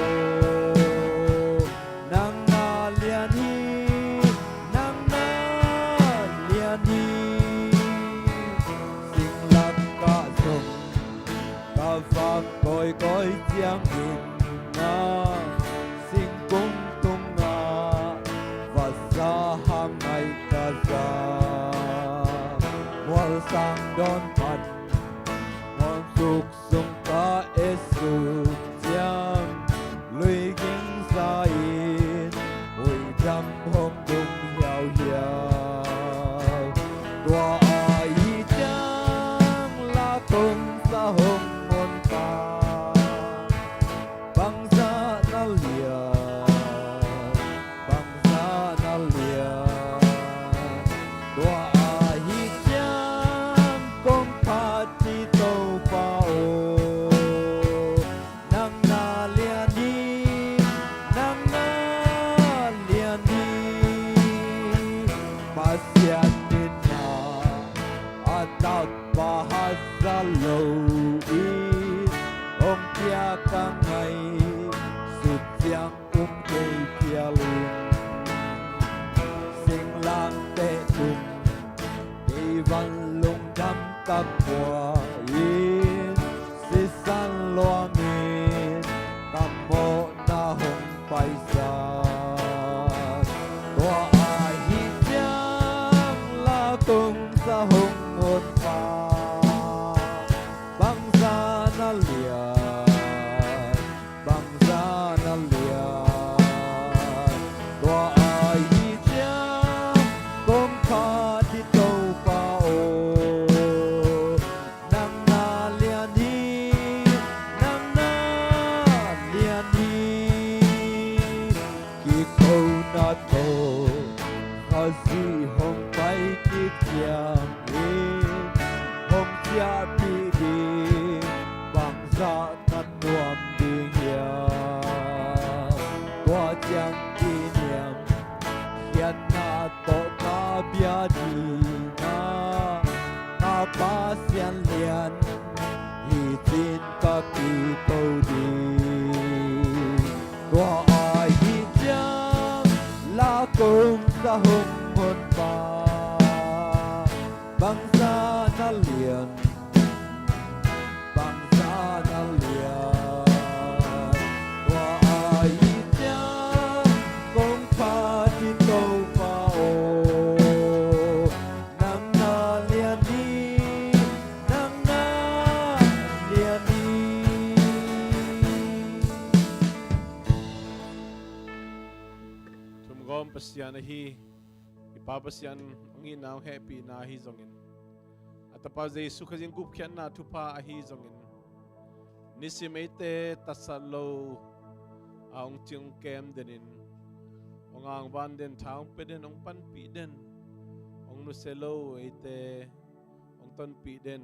nang na lian hi, nang na lian hi. Singlam kah zong ka vak kawikawi ciangin a, singkung tungah vasa hang ngai ka za. Mual sang dawn pan mual suk sung ka et suk ciang, lui ging za in huih dam hong dum hiauhiau. Tua ahi ciang la kong sa hong honpa, bangzah na lian, bangzah na lian. Tua ahi ciang kong phat hi Topa aw, nang na lian hi, nang na lian hi. Pasian min a a tapa haza lo in hong piak ka ngaihsut ciang um kei phial in, singlamteh tung kei van lungdam ka pua in, sisan luang in ka mawhna hong paisak. Tua ahi ciang la kong sa hong honpa, bangzah na lian, bangzah na lian. Tua ahi ciang kong phat hi Topa aw, nang na lian hi, nang na lian hi. Kikhona tawh Khazih hong pai kik ciangin hong ciahpih ding bangzah na nuam ding hiam? Tua ciang kiniam khiatna tawh ka bia ding a, ka Pasian lian hi cin ka kiko ding. Tua ahi ciang la kong sa hong honpa, bangzah na lian, bangzah na lian. Tua ahi ciang kong phat hi Topa aw, nang na lian hi, nang na lian hi. Thumgawm Pasian ahi i Pa Pasian hong itna, hong hehpihna ahi zongin, a Tapa Jesu Khazih gupkhiatna thupha ahi zongin, nisim eite tatsat lo a hong cing, hong kem den in, hong angvan den, tha hong pia den, hong panpih den, hong nusia lo eite hong tonpih den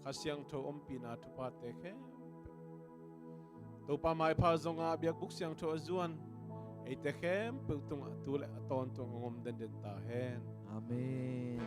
Kha Siangtho ompihna thuphate khempeuh, Topa maipha zongah biakbuk siangtho a zuan eite khempeuh tungah tu le a tawntung hong om denden ta hen. Amen.